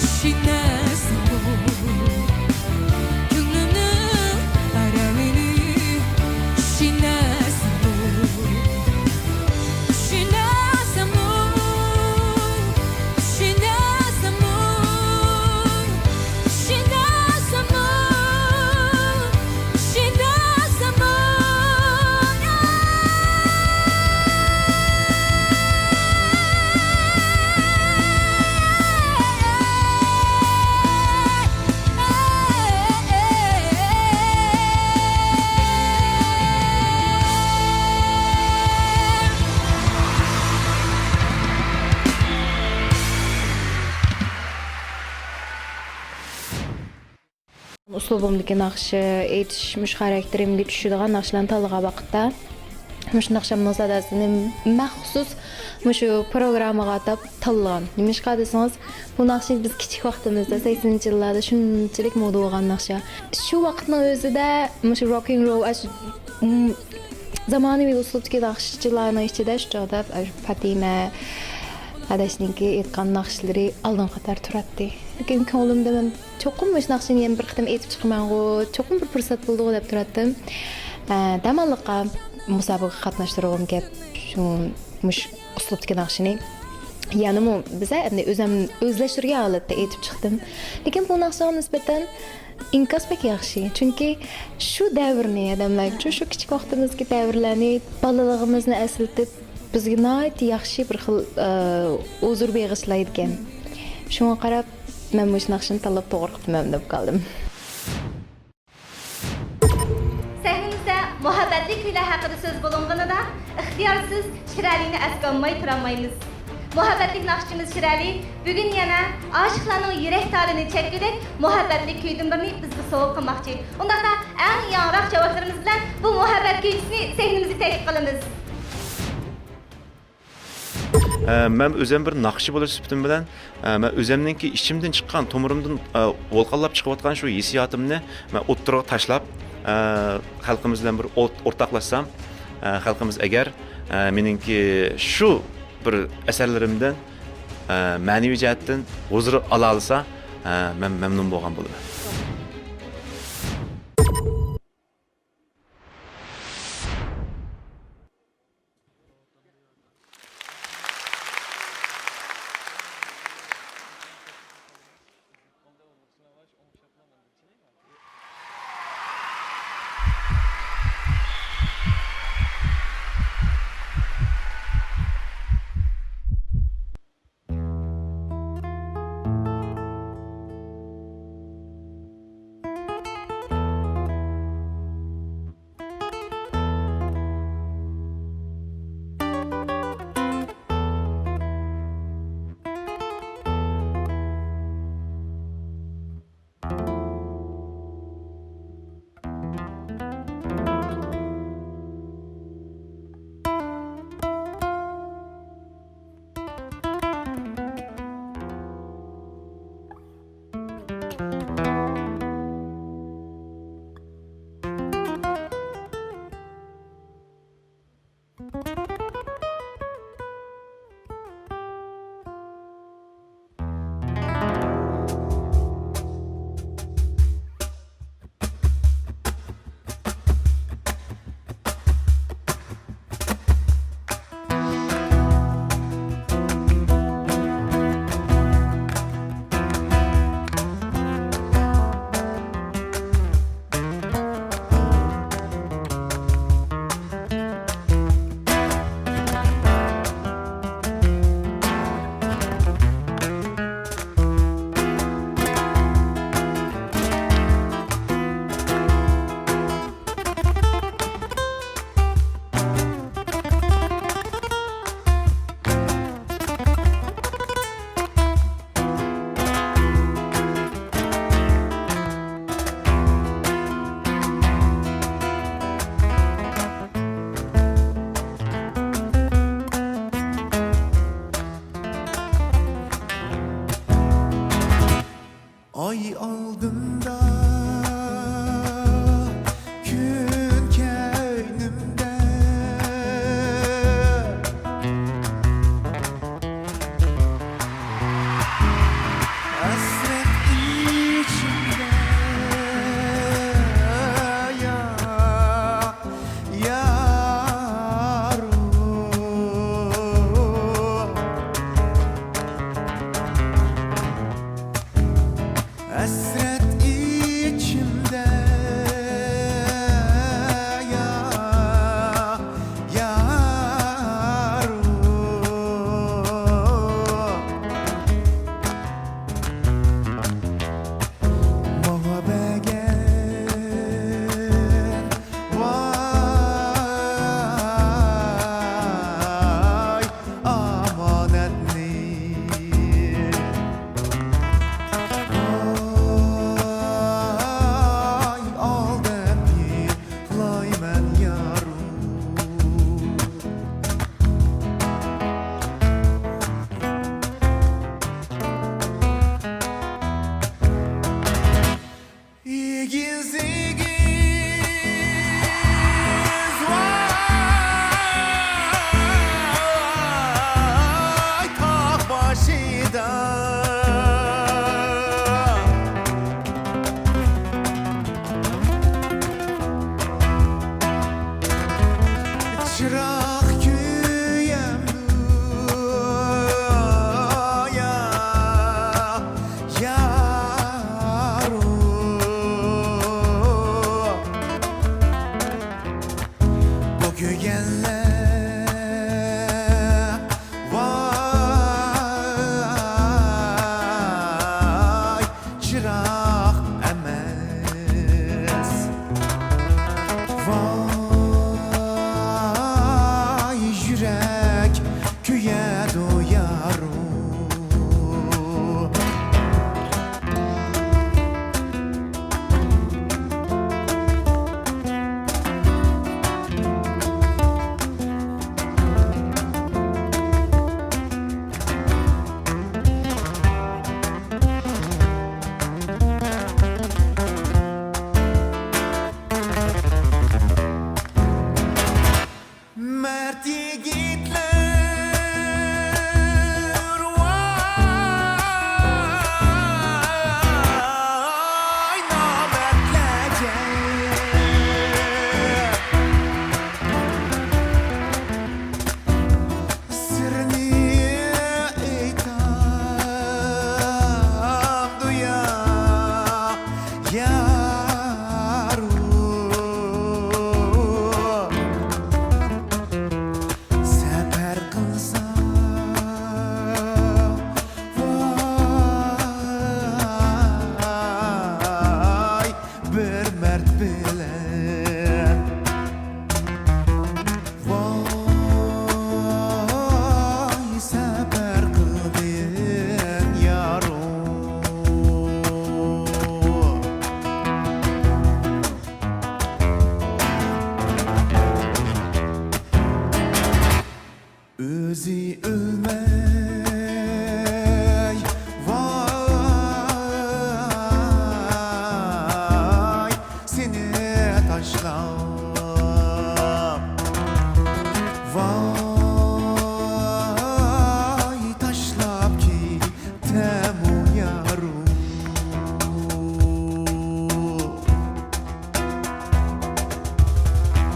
چۈشىنەسەنمۇ؟ كۆڭلۈمنىڭ ئارامىنى چۈشىنەسەنمۇ؟ چۈشىنەسەنمۇ؟ چۈشىنەسەنمۇ؟ چۈشىنەسەنمۇ؟ چۈشىنەسەنمۇ؟ ئۇسلۇبۇمدىكى ناخشا ئېيتىش، مۇشۇ خاراكتېرىمگە چۈشىدىغان ناخشىلارنى تاللىغان ۋاقىتتا، مۇشۇ ناخشامنىڭ ساداسىنى مەخسۇس مۇشۇ پروگراممىغا ئاتاپ تاللىغان. نېمىشقا دېسىڭىز، بۇ ناخشا بىز كىچىك ۋاقتىمىزدا، سەكسىنىنچى يىللاردا شۇنچىلىك مودا بولغان ناخشا. شۇ ۋاقىتنىڭ ئۆزىدە مۇشۇ روك ئېند رول، ئاش-، م-، زامانىۋى ئۇسلۇبتىكى ناخشىچىلارنىڭ ئىچىدە شۇ چاغدا پاتىمە ھەدەشنىڭكى ئېيتقان ناخشىلىرى ئالدىنقى قاتاردا تۇراتتى. لېكىن كۆڭلۈمدە مەن چوقۇم مۇشۇ ناخشىنى يەنە بىر قېتىم ئېيتىپ چىقىمەنغۇ، چوقۇم بىر پۇرسەت بولىدىغۇ دەپ تۇراتتىم. ئە، دەم ئاللىققا مۇسابىقىگە قاتناشتۇرغۇم كەپ، شۇ مۇشۇ ئۇسلۇبتىكى ناخشىنى يەنىمۇ بىزە ئەمدى ئۆزەم، ئۆزلەشتۈرگەن ھالەتتە ئېيتىپ چىقتىم. لېكىن بۇ ناخشىغا نىسبەتەن ئىنكاس بەك ياخشى. چۈنكى شۇ دەۋرنى، ئادەملەر شۇ، شۇ كىچىك ۋاقتىمىزدىكى دەۋرلەرنى، بالىلىقىمىزنى ئەسلىتىپ، بىزگە ناھايىتى ياخشى بىر خىل، ئە، ھۇزۇر بېغىشلايدىكەن. شۇڭا قاراپ، مەن مۇشۇ ناخشىنى تاللاپ توغرا قىپتىمەن دەپ قالدىم. سەھنىمىزدە مۇھەببەتلىك كۈيلەر ھەققىدە سۆز بولۇنغىنىدا، ئىختىيارسىز شىرەلىنى ئەسكە ئالماي تۇرالمايمىز. مۇھەببەتلىك ناخشىچىمىز شىرەلى بۈگۈن يەنە ئاشىقلارنىڭ يۈرەك تالىنى چەككۈدەك مۇھەببەتلىك كۈيدىن بىرنى بىزگە سوۋغا قىلماقچى. ئۇنداقتا ئەڭ ياڭراق چاۋاكلىرىمىز بىلەن بۇ مۇھەببەت كۈيچىسىنى سەھنىمىزگە تەكلىپ قىلىمىز. ئە، مەن ئۆزۈم بىر ناخشىچى بولۇش سۈپىتىم بىلەن، ئە، مەن ئۆزۈمنىڭكى ئىچىمدىن چىققان، تومۇرۇمدىن، ئە، ۋولقانلاپ چىقىۋاتقان شۇ ھېسسىياتىمنى مەن ئوتتۇرىغا تاشلاپ، ئە، خەلقىمىز بىلەن بىر ئوت-، ئورتاقلاشسام، ئە، خەلقىمىز ئەگەر، ئە، مېنىڭكى شۇ بىر ئەسەرلىرىمدىن، ئە، مەنىۋى جەھەتتىن ھۇزۇر ئالالىسا، ئە، مەن مەمنۇن بولغان بولىمەن. چىراغ كۆيەمدۇ يا يارۇ؟ بۇ كۆيگەنلەر ۋاي چىراغ ئەمەس. ۋاي يۈرەك كۆيەدۇ يارۇ. مەرد يىگىتلەر ۋاي نامەردلەرگە سىرنى ئېيتامدۇ يا يارۇ؟ سەپەر قىلسا ۋاي بىر مەرد بىلەن. ۋاي سەپەر قىلغىن يارۇ. ئۆزى ئۆلمەي ۋاي سېنى تاشلاپ، ۋاي تاشلاپ كېتەمۇ يارۇ؟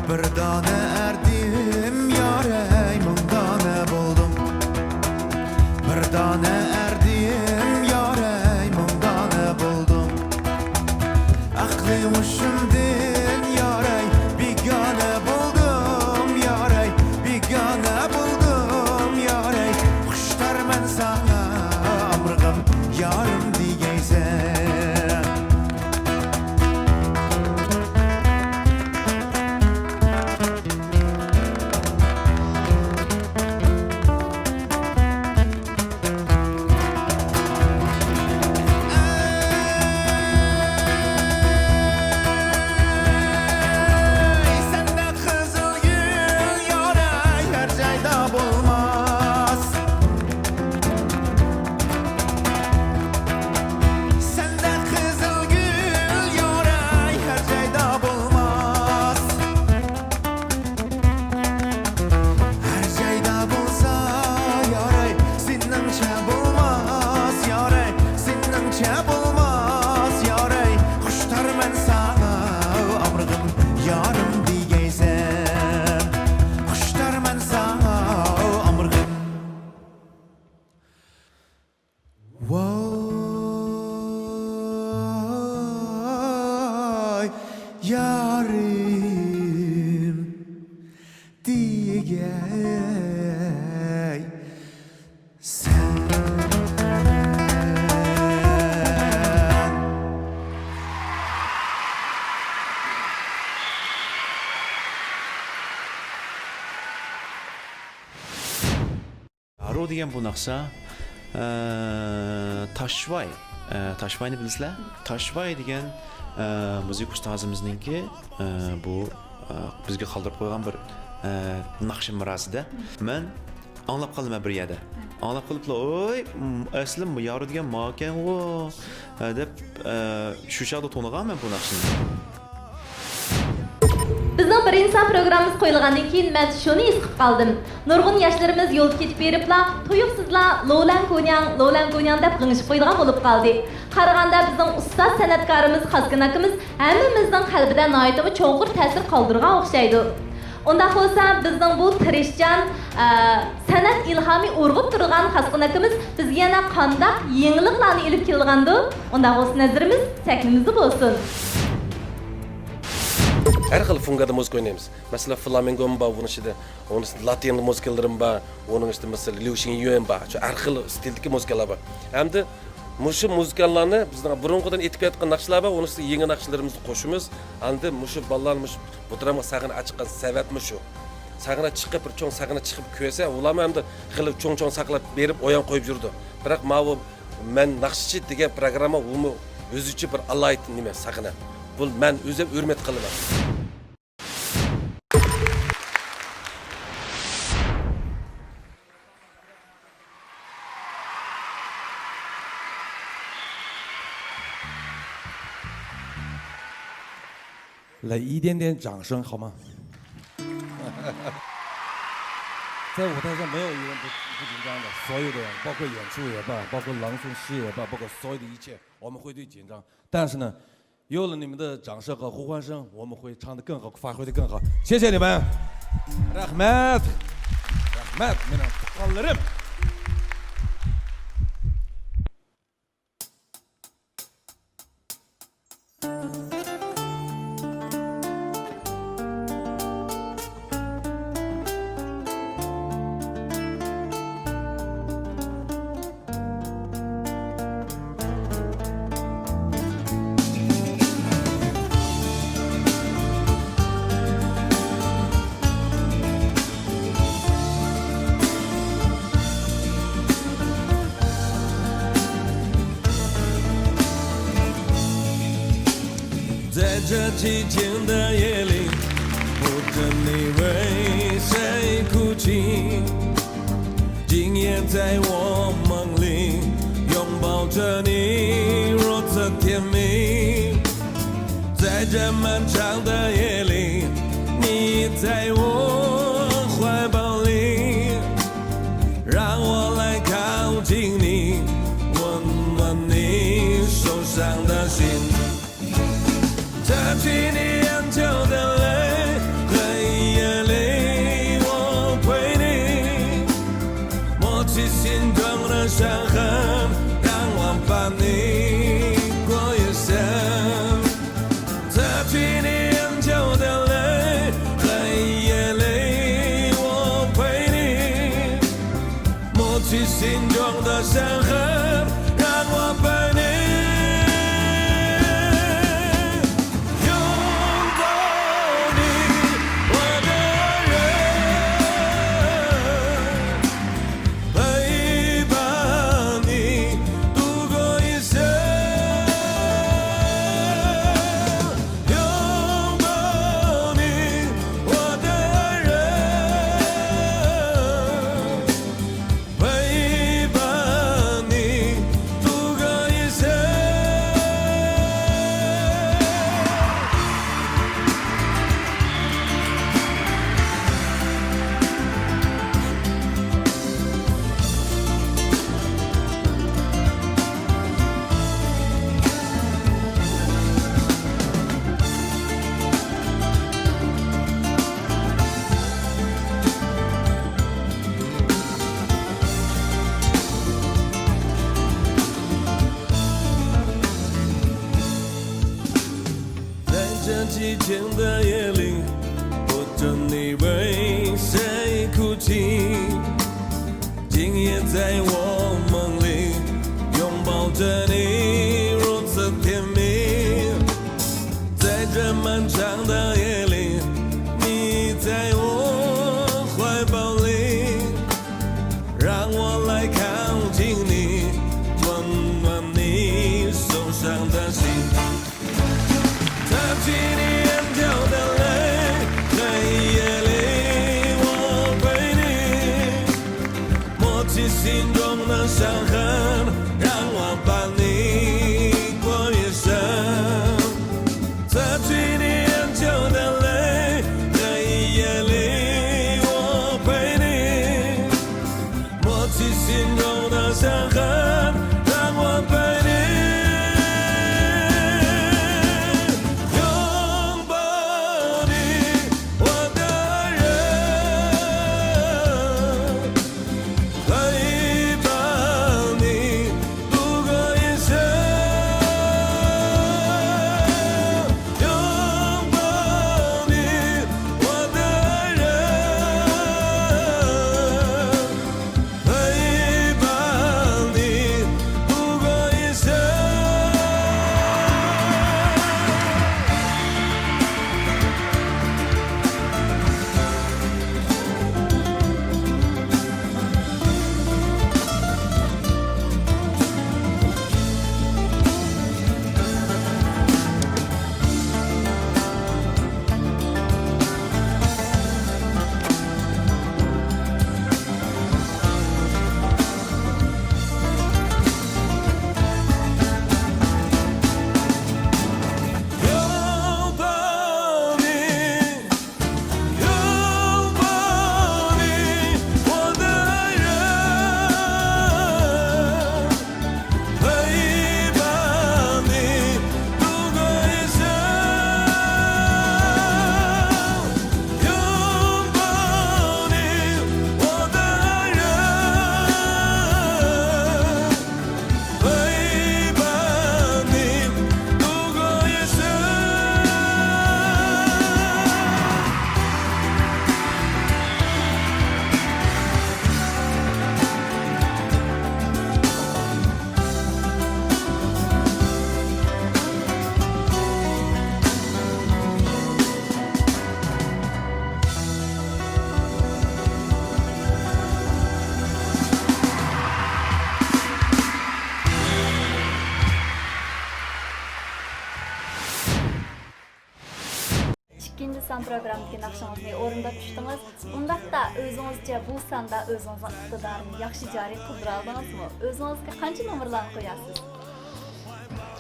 بىر دانە ئەردىم يارەي مىڭ دانە بولدۇم. بىر دانە ئەردىم يارەي مىڭ دانە بولدۇم. ئەقلى ھوشۇمدىن يارەي بىگانە بولدۇم يارەي، بىگانە بولدۇم يارەي. خۇشتارمەن ساڭا ئامرىغىم يارىم دېگەيسەن. ئەي سەندەك قىزىل گۈل يارەي ھەر جايدا بولماس. سەندەك قىزىل گۈل يارەي ھەر جايدا بولماس. ھەر جايدا بولسا يارەي، سېنىڭچە بولماس يارەي، سېنىڭچە بولماس يارەي. خۇشتارمەن ساڭا ئامرىغىم يارىم دېگەيسەن. خۇشتارمەن ساڭا ئامرىغىم. ۋاي يارىم دېگەي سەن. يارۇ دېگەن بۇ ناخشا، ئە، تاشۋاي، ئە، تاشۋاينى بىلىسىلەر؟ تاشۋاي دېگەن، ئە، مۇزىكا ئۇستازىمىزنىڭكى، ئە، بۇ، ئە، بىزگە قالدۇرۇپ قويغان بىر، ئە، ناخشا مىراسىدە. مەن ئاڭلاپ قالدىم بىر يەردە. ئاڭلاپ قېلىپلا، «ئوي، م، ئەسلى يارۇ دېگەن ماكەنغۇ» دەپ، ئە، شۇ چاغدا تونۇغانمەن بۇ ناخشىنى. بىزنىڭ بىرىنچى سان پروگراممىمىز قويۇلغاندىن كېيىن مەن شۇنى ھېس قىلىپ قالدىم. نۇرغۇن ياشلىرىمىز يولدا كېتىپ بېرىپلا تۇيۇقسىزلا «لولەڭ كونياڭ، لولەڭ كونياڭ» دەپ غىڭشىپ قويىدىغان بولۇپ قالدى. قارىغاندا بىزنىڭ ئۇستاز سەنئەتكارىمىز خاسكىن ئاكىمىز ھەممىمىزنىڭ قەلبىدە ناھايىتىمۇ چوڭقۇر تەسىر قالدۇرغان ئوخشايدۇ. ئۇنداق بولسا، بىزنىڭ بۇ تىرىشچان، ئە، سەنئەت ئىلھامى ئۇرغۇپ تۇرىدىغان خاسقۇن ئاكىمىز بىزگە يەنە قانداق يېڭىلىقلارنى ئېلىپ كېلىدىغاندۇ؟ ئۇنداق بولسا، نەزىرىمىز سەھنىمىزدە بولسۇن. ھەر خىل فۇڭگادا مۇزىكا ئوينايمىز. مەسىلەن، فلامېنگومۇ بار بۇنىڭ ئىچىدە. ئۇنىڭ ئىچىدە لاتىن مۇزىكىلىرىمۇ بار. ئۇنىڭ ئىچىدە، مەسىلەن، ليۇ شىڭيۈەن بار. شۇ ھەر خىل ستىلدىكى مۇزىكىلار بار. ھەمدە مۇشۇ مۇزىكانلارنى بىزنىڭ بۇرۇنقىدىن ئېيتىپ كەتكەن ناخشىلار بار، ئۇنىڭ ئۈستىگە يېڭى ناخشىلىرىمىزنى قوشىمىز. ئاندىن مۇشۇ بالىلارنى مۇشۇ بۇ درامىغا سەھنە ئاچىققان سەۋەبمۇ شۇ. سەھنە چىقىپ، بىر چوڭ سەھنە چىقىپ كۆرسە، ئۇلارمۇ ئەمدى خېلى چوڭ-چوڭ ساقلاپ بېرىپ ئويۇن قويۇپ يۈرىدۇ. بىراق ماۋۇ مەن ناخشىچى دېگەن پروگرامما ئۇمۇ ئۆزىچە بىر ئالاھىدە نېمە سەھنە. بۇ مەن ئۆزۈم ھۆرمەت قىلىمەن. 来一点点掌声好吗？在舞台上没有一个人不不紧张的，所有的人，包括演出也罢，包括朗诵诗也罢，包括所有的一切，我们会对紧张。但是呢，有了你们的掌声和呼唤声，我们会唱得更好，发挥得更好。谢谢你们。رەھمەت. رەھمەت، مېنىڭ تۇغقانلىرىم. 在这寂静的夜里，不知你为谁哭泣。今夜在我梦里，拥抱着你，如此甜蜜。在这漫长的夜里，你在我怀抱里，让我来靠近你，温暖你受伤的心。 擦去你眼角的泪，黑夜里我陪你，抹去心中的伤痕，让我伴你过余生。擦去你眼角的泪，黑夜里我陪你。 抹去心中的伤痕，让我陪你，拥抱你，我的人，陪伴你度过一生。 拥抱你，我的人，陪伴你度过一生。 在这寂静的夜里，不知你为谁哭泣。今夜在我梦里，拥抱着你，如此甜蜜。在这漫长的夜里，你在我怀抱里，让我来靠近你，温暖你受伤的心。 擦去你眼角的泪，黑夜里我陪你，抹去心中 ئىككىنچى سان پروگراممىدىكى ناخشىڭىزنى ئورۇنداپ چىقتىڭىز. ئۇنداقتا ئۆزىڭىزچە بۇ ساندا ئۆزىڭىزنىڭ ئىقتىدارىنى ياخشى جارى قىلدۇرالدىڭىزمۇ؟ ئۆزىڭىزگە قانچە نومۇرلارنى قويارسىز؟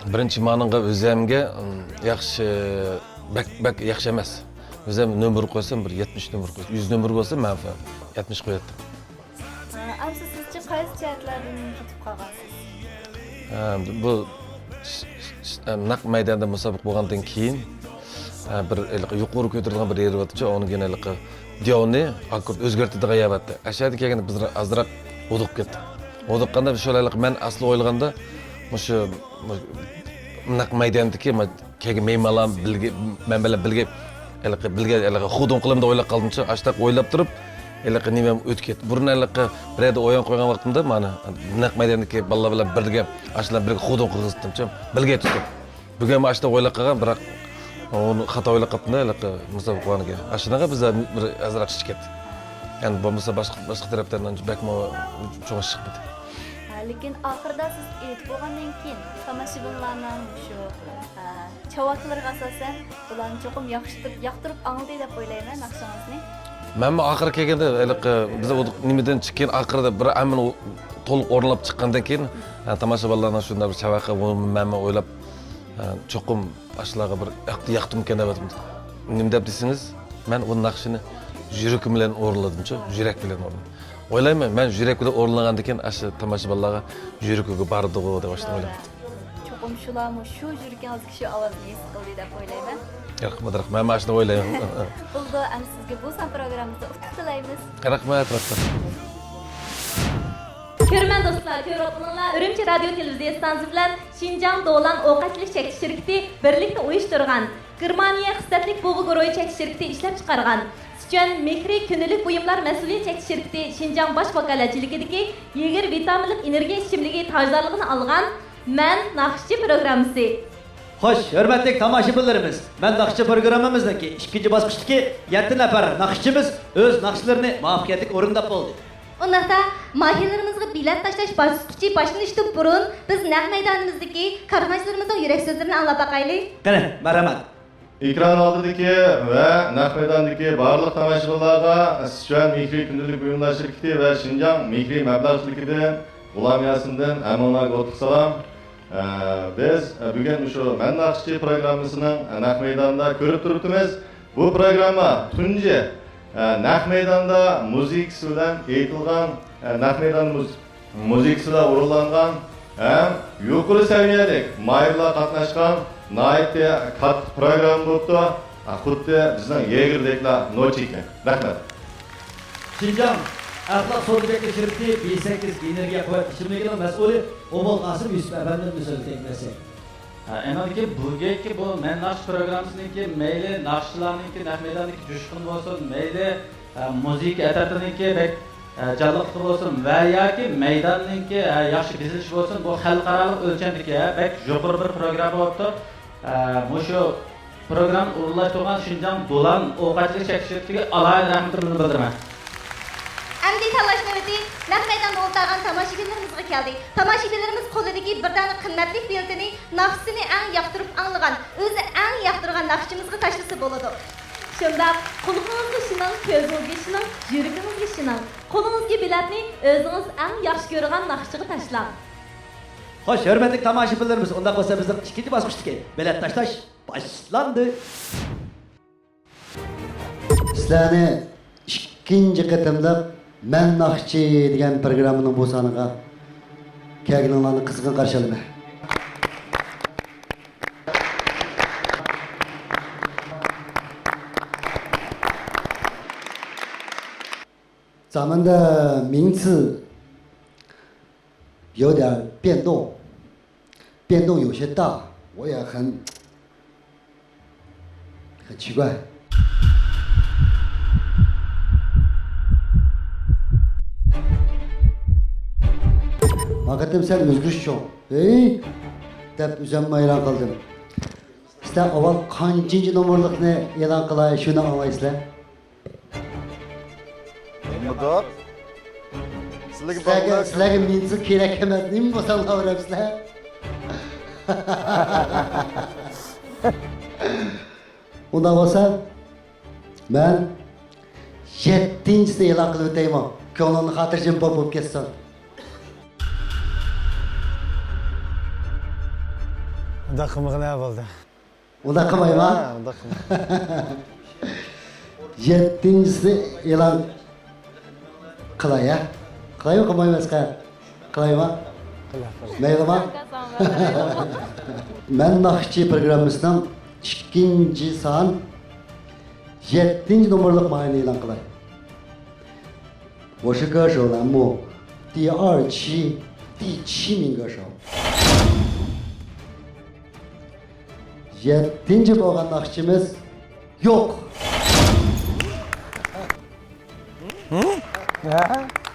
بىرىنچى مانىڭغا ئۆزەمگە، ئىم، ياخشى، بەك، بەك ياخشى ئەمەس. ئۆزەم نومۇر قويسام، بىر يەتمىش نومۇر قويسام، يۈز نومۇر بولسا، مەن يەتمىش قوياتتىم. ئەمسە سىزچە قايسى جەھەتلەردىن كېتىپ قالغانسىز؟ ھە، بۇ ش-، ش-، ش-، نەق مەيداندا مۇسابىقە بولغاندىن كېيىن، ھە، بىر ھېلىقى يۇقىرى كۆتۈرۈلگەن بىر يېرى بارتىچۇ، ئۇنىڭ كېيىن ھېلىقى دىيونى ئاككورد ئۆزگەرتىدىغان يەر بارتى. ئەشەدىن كەلگەندە بىز ئازراق ھودۇقۇپ كەتتۇق. ھودۇققاندا شۇ ھېلىقى مەن ئەسلى ئويلىغاندا، مۇشۇ، مۇ-، نەق مەيداندىكى، مۇ-، كەلگەن مېھمانلار بىلگە، مەن بىلەن بىلگە، ھېلىقى بىلگە، ھېلىقى خۇدۇن قىلىمدا ئويلاپ قالدىمچۇ، ئاشتاق ئويلاپ تۇرۇپ، ھېلىقى نېمەم ئۆتۈپ كەتتى. بۇرۇن ھېلىقى بىر يەردە ئويۇن قويغان ۋاقتىمدا، مانا، نەق مەيداندىكى بالىلار بىلەن بىرگە ئاشۇلار بىرگە خۇدۇن قىلغۇزۇپتىمچۇ، بىلگە تۇتۇپ. بۈگۈن ئاشتاق ئويلاپ قالغان، بىراق ئۇنى خاتا ئويلاپ قاپتىمدا، ھېلىقى مۇسابىقە بارغانكەن. ئاشۇنىڭغا بىز بىر ئازراق ئىش كەتتى. يەنى بولمىسا باشقا، باشقا تەرەپتىن بەكمۇ چوڭ ئىش چىقمىدى. ھە، لېكىن ئاخىرىدا سىز ئېيتىپ بولغاندىن كېيىن، تاماشىبىنلارنىڭ شۇ، ھە، چاۋاكلىرىغا ئاساسەن، ئۇلارنى چوقۇم ياخشى تۇرۇپ، ياقتۇرۇپ ئاڭلىدى دەپ ئويلايمەن ناخشىڭىزنى. مەنمۇ ئاخىرى كەلگەندە، ھېلىقى بىز ئۇ نېمىدىن چىققان، ئاخىرىدا بىر ھەممىنى ئۇ-، تولۇق ئورۇنلاپ چىققاندىن كېيىن، ھە، تاماشىبىنلارنىڭ شۇنداق بىر چاۋاكى، مەنمۇ ئويلاپ، ھە، چوقۇم ئاشۇلارغا بىر ياقتى، ياقتىمىكەن دەپ ئاتىمىز. نېمە دەپ دېسىڭىز، مەن ئۇ ناخشىنى يۈرىكىم بىلەن ئورۇنلىدىمچۇ، يۈرەك بىلەن ئورۇن. ئويلايمەن، مەن يۈرەك بىلەن ئورۇنلىغاندىكىن ئاشۇ تاماشىبىنلارغا يۈرىكىگە بارىدىغۇ دەپ ئاشۇنداق ئويلايمەن. چوقۇم شۇلارمۇ شۇ يۈرىكىڭىزدىكى شۇ ئاۋازنى ھېس قىلدى دەپ ئويلايمەن. رەھمەت، رەھمەت. مەن ئاشۇنداق ئويلايمەن. بولىدۇ، ئەمدى سىزگە بۇ سان پروگراممىمىزدا ئۇتۇق تىلەيمىز. رەھمەت، رەھمەت. كۆرۈرمەن دوستلار، كۆرۈۋاتقىنىڭلار ئۈرۈمچى رادىيو تېلېۋىزىيە ئىستانسىسى بىلەن شىنجاڭ دولان ئوقەتلىك چەكلىك شىركىتى بىرلىكتە ئۇيۇشتۇرغان گېرمانىيە خىسلەتلىك بۇغا گۇرۇھى چەكلىك شىركىتى ئىشلەپچىقارغان، سىچۈەن مېھرى كۈندىلىك بۇيۇملار مەسئۇلىيەت چەكلىك شىركىتى شىنجاڭ باش ۋاكالەتچىلىكىدىكى يېگىر ۋىتامىنلىق ئېنېرگىيە ئىچىملىكى تاجدارلىقىنى ئالغان مەن ناخشىچى پروگراممىسى. خوش، ھۆرمەتلىك تاماشىبىنلىرىمىز، مەن ناخشىچى پروگراممىمىزنىڭكى ئىككىنچى باسقۇچتىكى يەتتە نەپەر ناخشىچىمىز ئۆز ناخشىلىرىنى مۇۋەپپەقىيەتلىك ئورۇنداپ بولدى. ئۇنداقتا، ماھىرلىرىمىزغا بېلەت تاشلاش باسقۇچى باشلىنىشتىن بۇرۇن، بىز نەق مەيدانىمىزدىكى كارخانىچىلىرىمىزنىڭ يۈرەك سۆزلىرىنى ئاڭلاپ باقايلى. قېنى، مەرھەمەت. ئېكران ئالدىدىكى ۋە نەق مەيداندىكى بارلىق تاماشىبىنلارغا سىچۈەن مېھرى كۈندىلىك بۇيۇملار شىركىتى ۋە شىنجاڭ مېھرى مەبلەغ شىركىتىدىن غۇلام ياسىندىن ھەممىڭلارغا ئوتلۇق سالام. ئە، بىز، ئە، بۈگۈن مۇشۇ مەن ناخشىچى پروگراممىسىنىڭ، ئە، نەق مەيدانىدا كۆرۈپ تۇرۇپتىمىز. بۇ پروگرامما تۇنجى، ئە، نەق مەيداندا مۇزىكىسى بىلەن ئېيتىلغان، ئە، نەق مەيدان مۇز-، مۇزىكىسىدا ئورۇنلانغان ھەم يۇقىرى سەۋىيەلىك ماھىرلار قاتناشقان ناھايىتى كاتتا پروگرامما بوپتۇ. خۇددى بىزنىڭ يېگىردەكلا نوچىكەن. رەھمەت. شىنجاڭ ئەخلاق سودىگەرلىك شىركىتى بى سەككىز ئېنېرگىيە قۇۋۋەت ئىچىملىكىنىڭ مەسئۇلى ئومۇل قاسىم يۈسۈپ ئەپەندىمدىن سۆز ئۆتەيلى. ھە، ئېنىقكى، بۈگۈنكى بۇ مەن ناخشا پروگراممىسىنىڭكى مەيلى ناخشىچىلارنىڭكى نەق مەيداندىكى جۇشقۇن بولسۇن، مەيلى، ئە، مۇزىكا ئەترىتىنىڭكى بەك، ئە، جانلىقلىقى بولسۇن ۋە ياكى مەيداننىڭكى، ئە، ياخشى بېزىلىشى بولسۇن، بۇ خەلقئارالىق ئۆلچەمدىكى، ئە، بەك يۇقىرى بىر پروگرامما بوپتۇ. ئە، مۇشۇ پروگراممىنى ئورۇنلاشتۇرغان شىنجاڭ دولان ئوقەتلىك چەكلىك شىركىتىگە ئالاھىدە رەھمىتىمنى بىلدۈرىمەن. ئەمدى تاللاش نۆۋىتى نەق مەيداندا ئولتۇرغان تاماشىبىنلىرىمىزغا كەلدى. تاماشىبىنلىرىمىز قولىدىكى بىر دانە قىممەتلىك بېلىتىنى ناخشىسىنى ئەڭ ياقتۇرۇپ ئاڭلىغان، ئۆزى ئەڭ ياقتۇرغان ناخشىچىمىزغا تاشلىسا بولىدۇ. شۇنداق، قۇلىقىڭىزغا ئىشىنىڭ، كۆزىڭىزگە ئىشىنىڭ، يۈرىكىڭىزگە ئىشىنىڭ. قولىڭىزدىكى بېلەتنى ئۆزىڭىز ئەڭ ياخشى كۆرىدىغان ناخشىچىغا تاشلاڭ. خوش، ھۆرمەتلىك تاماشىبىنلىرىمىز، ئۇنداق بولسا بىزنىڭ ئىككىنچى باسقۇچتىكى بېلەت تاشلاش باشلاندى. سىلەرنى ئىككىنچى قېتىملىق مەن ناخشىچى دېگەن پروگراممىنىڭ بۇ سانىغا كەلگىنىڭلارنى قىزغىن قارشى ئالىمەن. زاماندا مىڭچى 有点变动，变动有些大，我也很很奇怪。 ما قېتىم سەل ئۆزگىرىش چوڭ. ھېي! دەپ ئۆزۈممۇ ھەيران قالدىم. سىلەر ئاۋۋال قانچىنچى نومۇرلۇقنى ئېلان قىلاي، شۇنى ئاڭلايسىلەر. مۇنداق. سىلەرگە سىلەرگە، سىلەرگە مېنىڭ كېرەك ئەمەس، نېمە بولساڭلار بېرەمسىلەر. ئۇنداق بولسا، مەن يەتتىنچىسىنى ئېلان قىلىپ ئۆتەيمۇ؟ كۆڭلۈڭنى خاتىرجەم بوپ، بوپ كەتسۇن. ئۇنداق قىلمىغىنە بولدى. ئۇنداق قىلمايما؟ ھە، ئۇنداق قىلماي. يەتتىنچىسى ئېلان قىلاي، ھە؟ قىلايمۇ، قىلمايمۇ ئەسقەر؟ قىلايما؟ قىلا، قىلا. مەيلىما؟ مەن ناخشىچى پروگراممىسىنىڭ ئىككىنچى سان يەتتىنچى نومۇرلۇق ماھىرىنى ئېلان قىلاي. 我是歌手栏目第二期第七名歌手。 يەتتىنچى بولغان ناخشىچىمىز يوق. ھە؟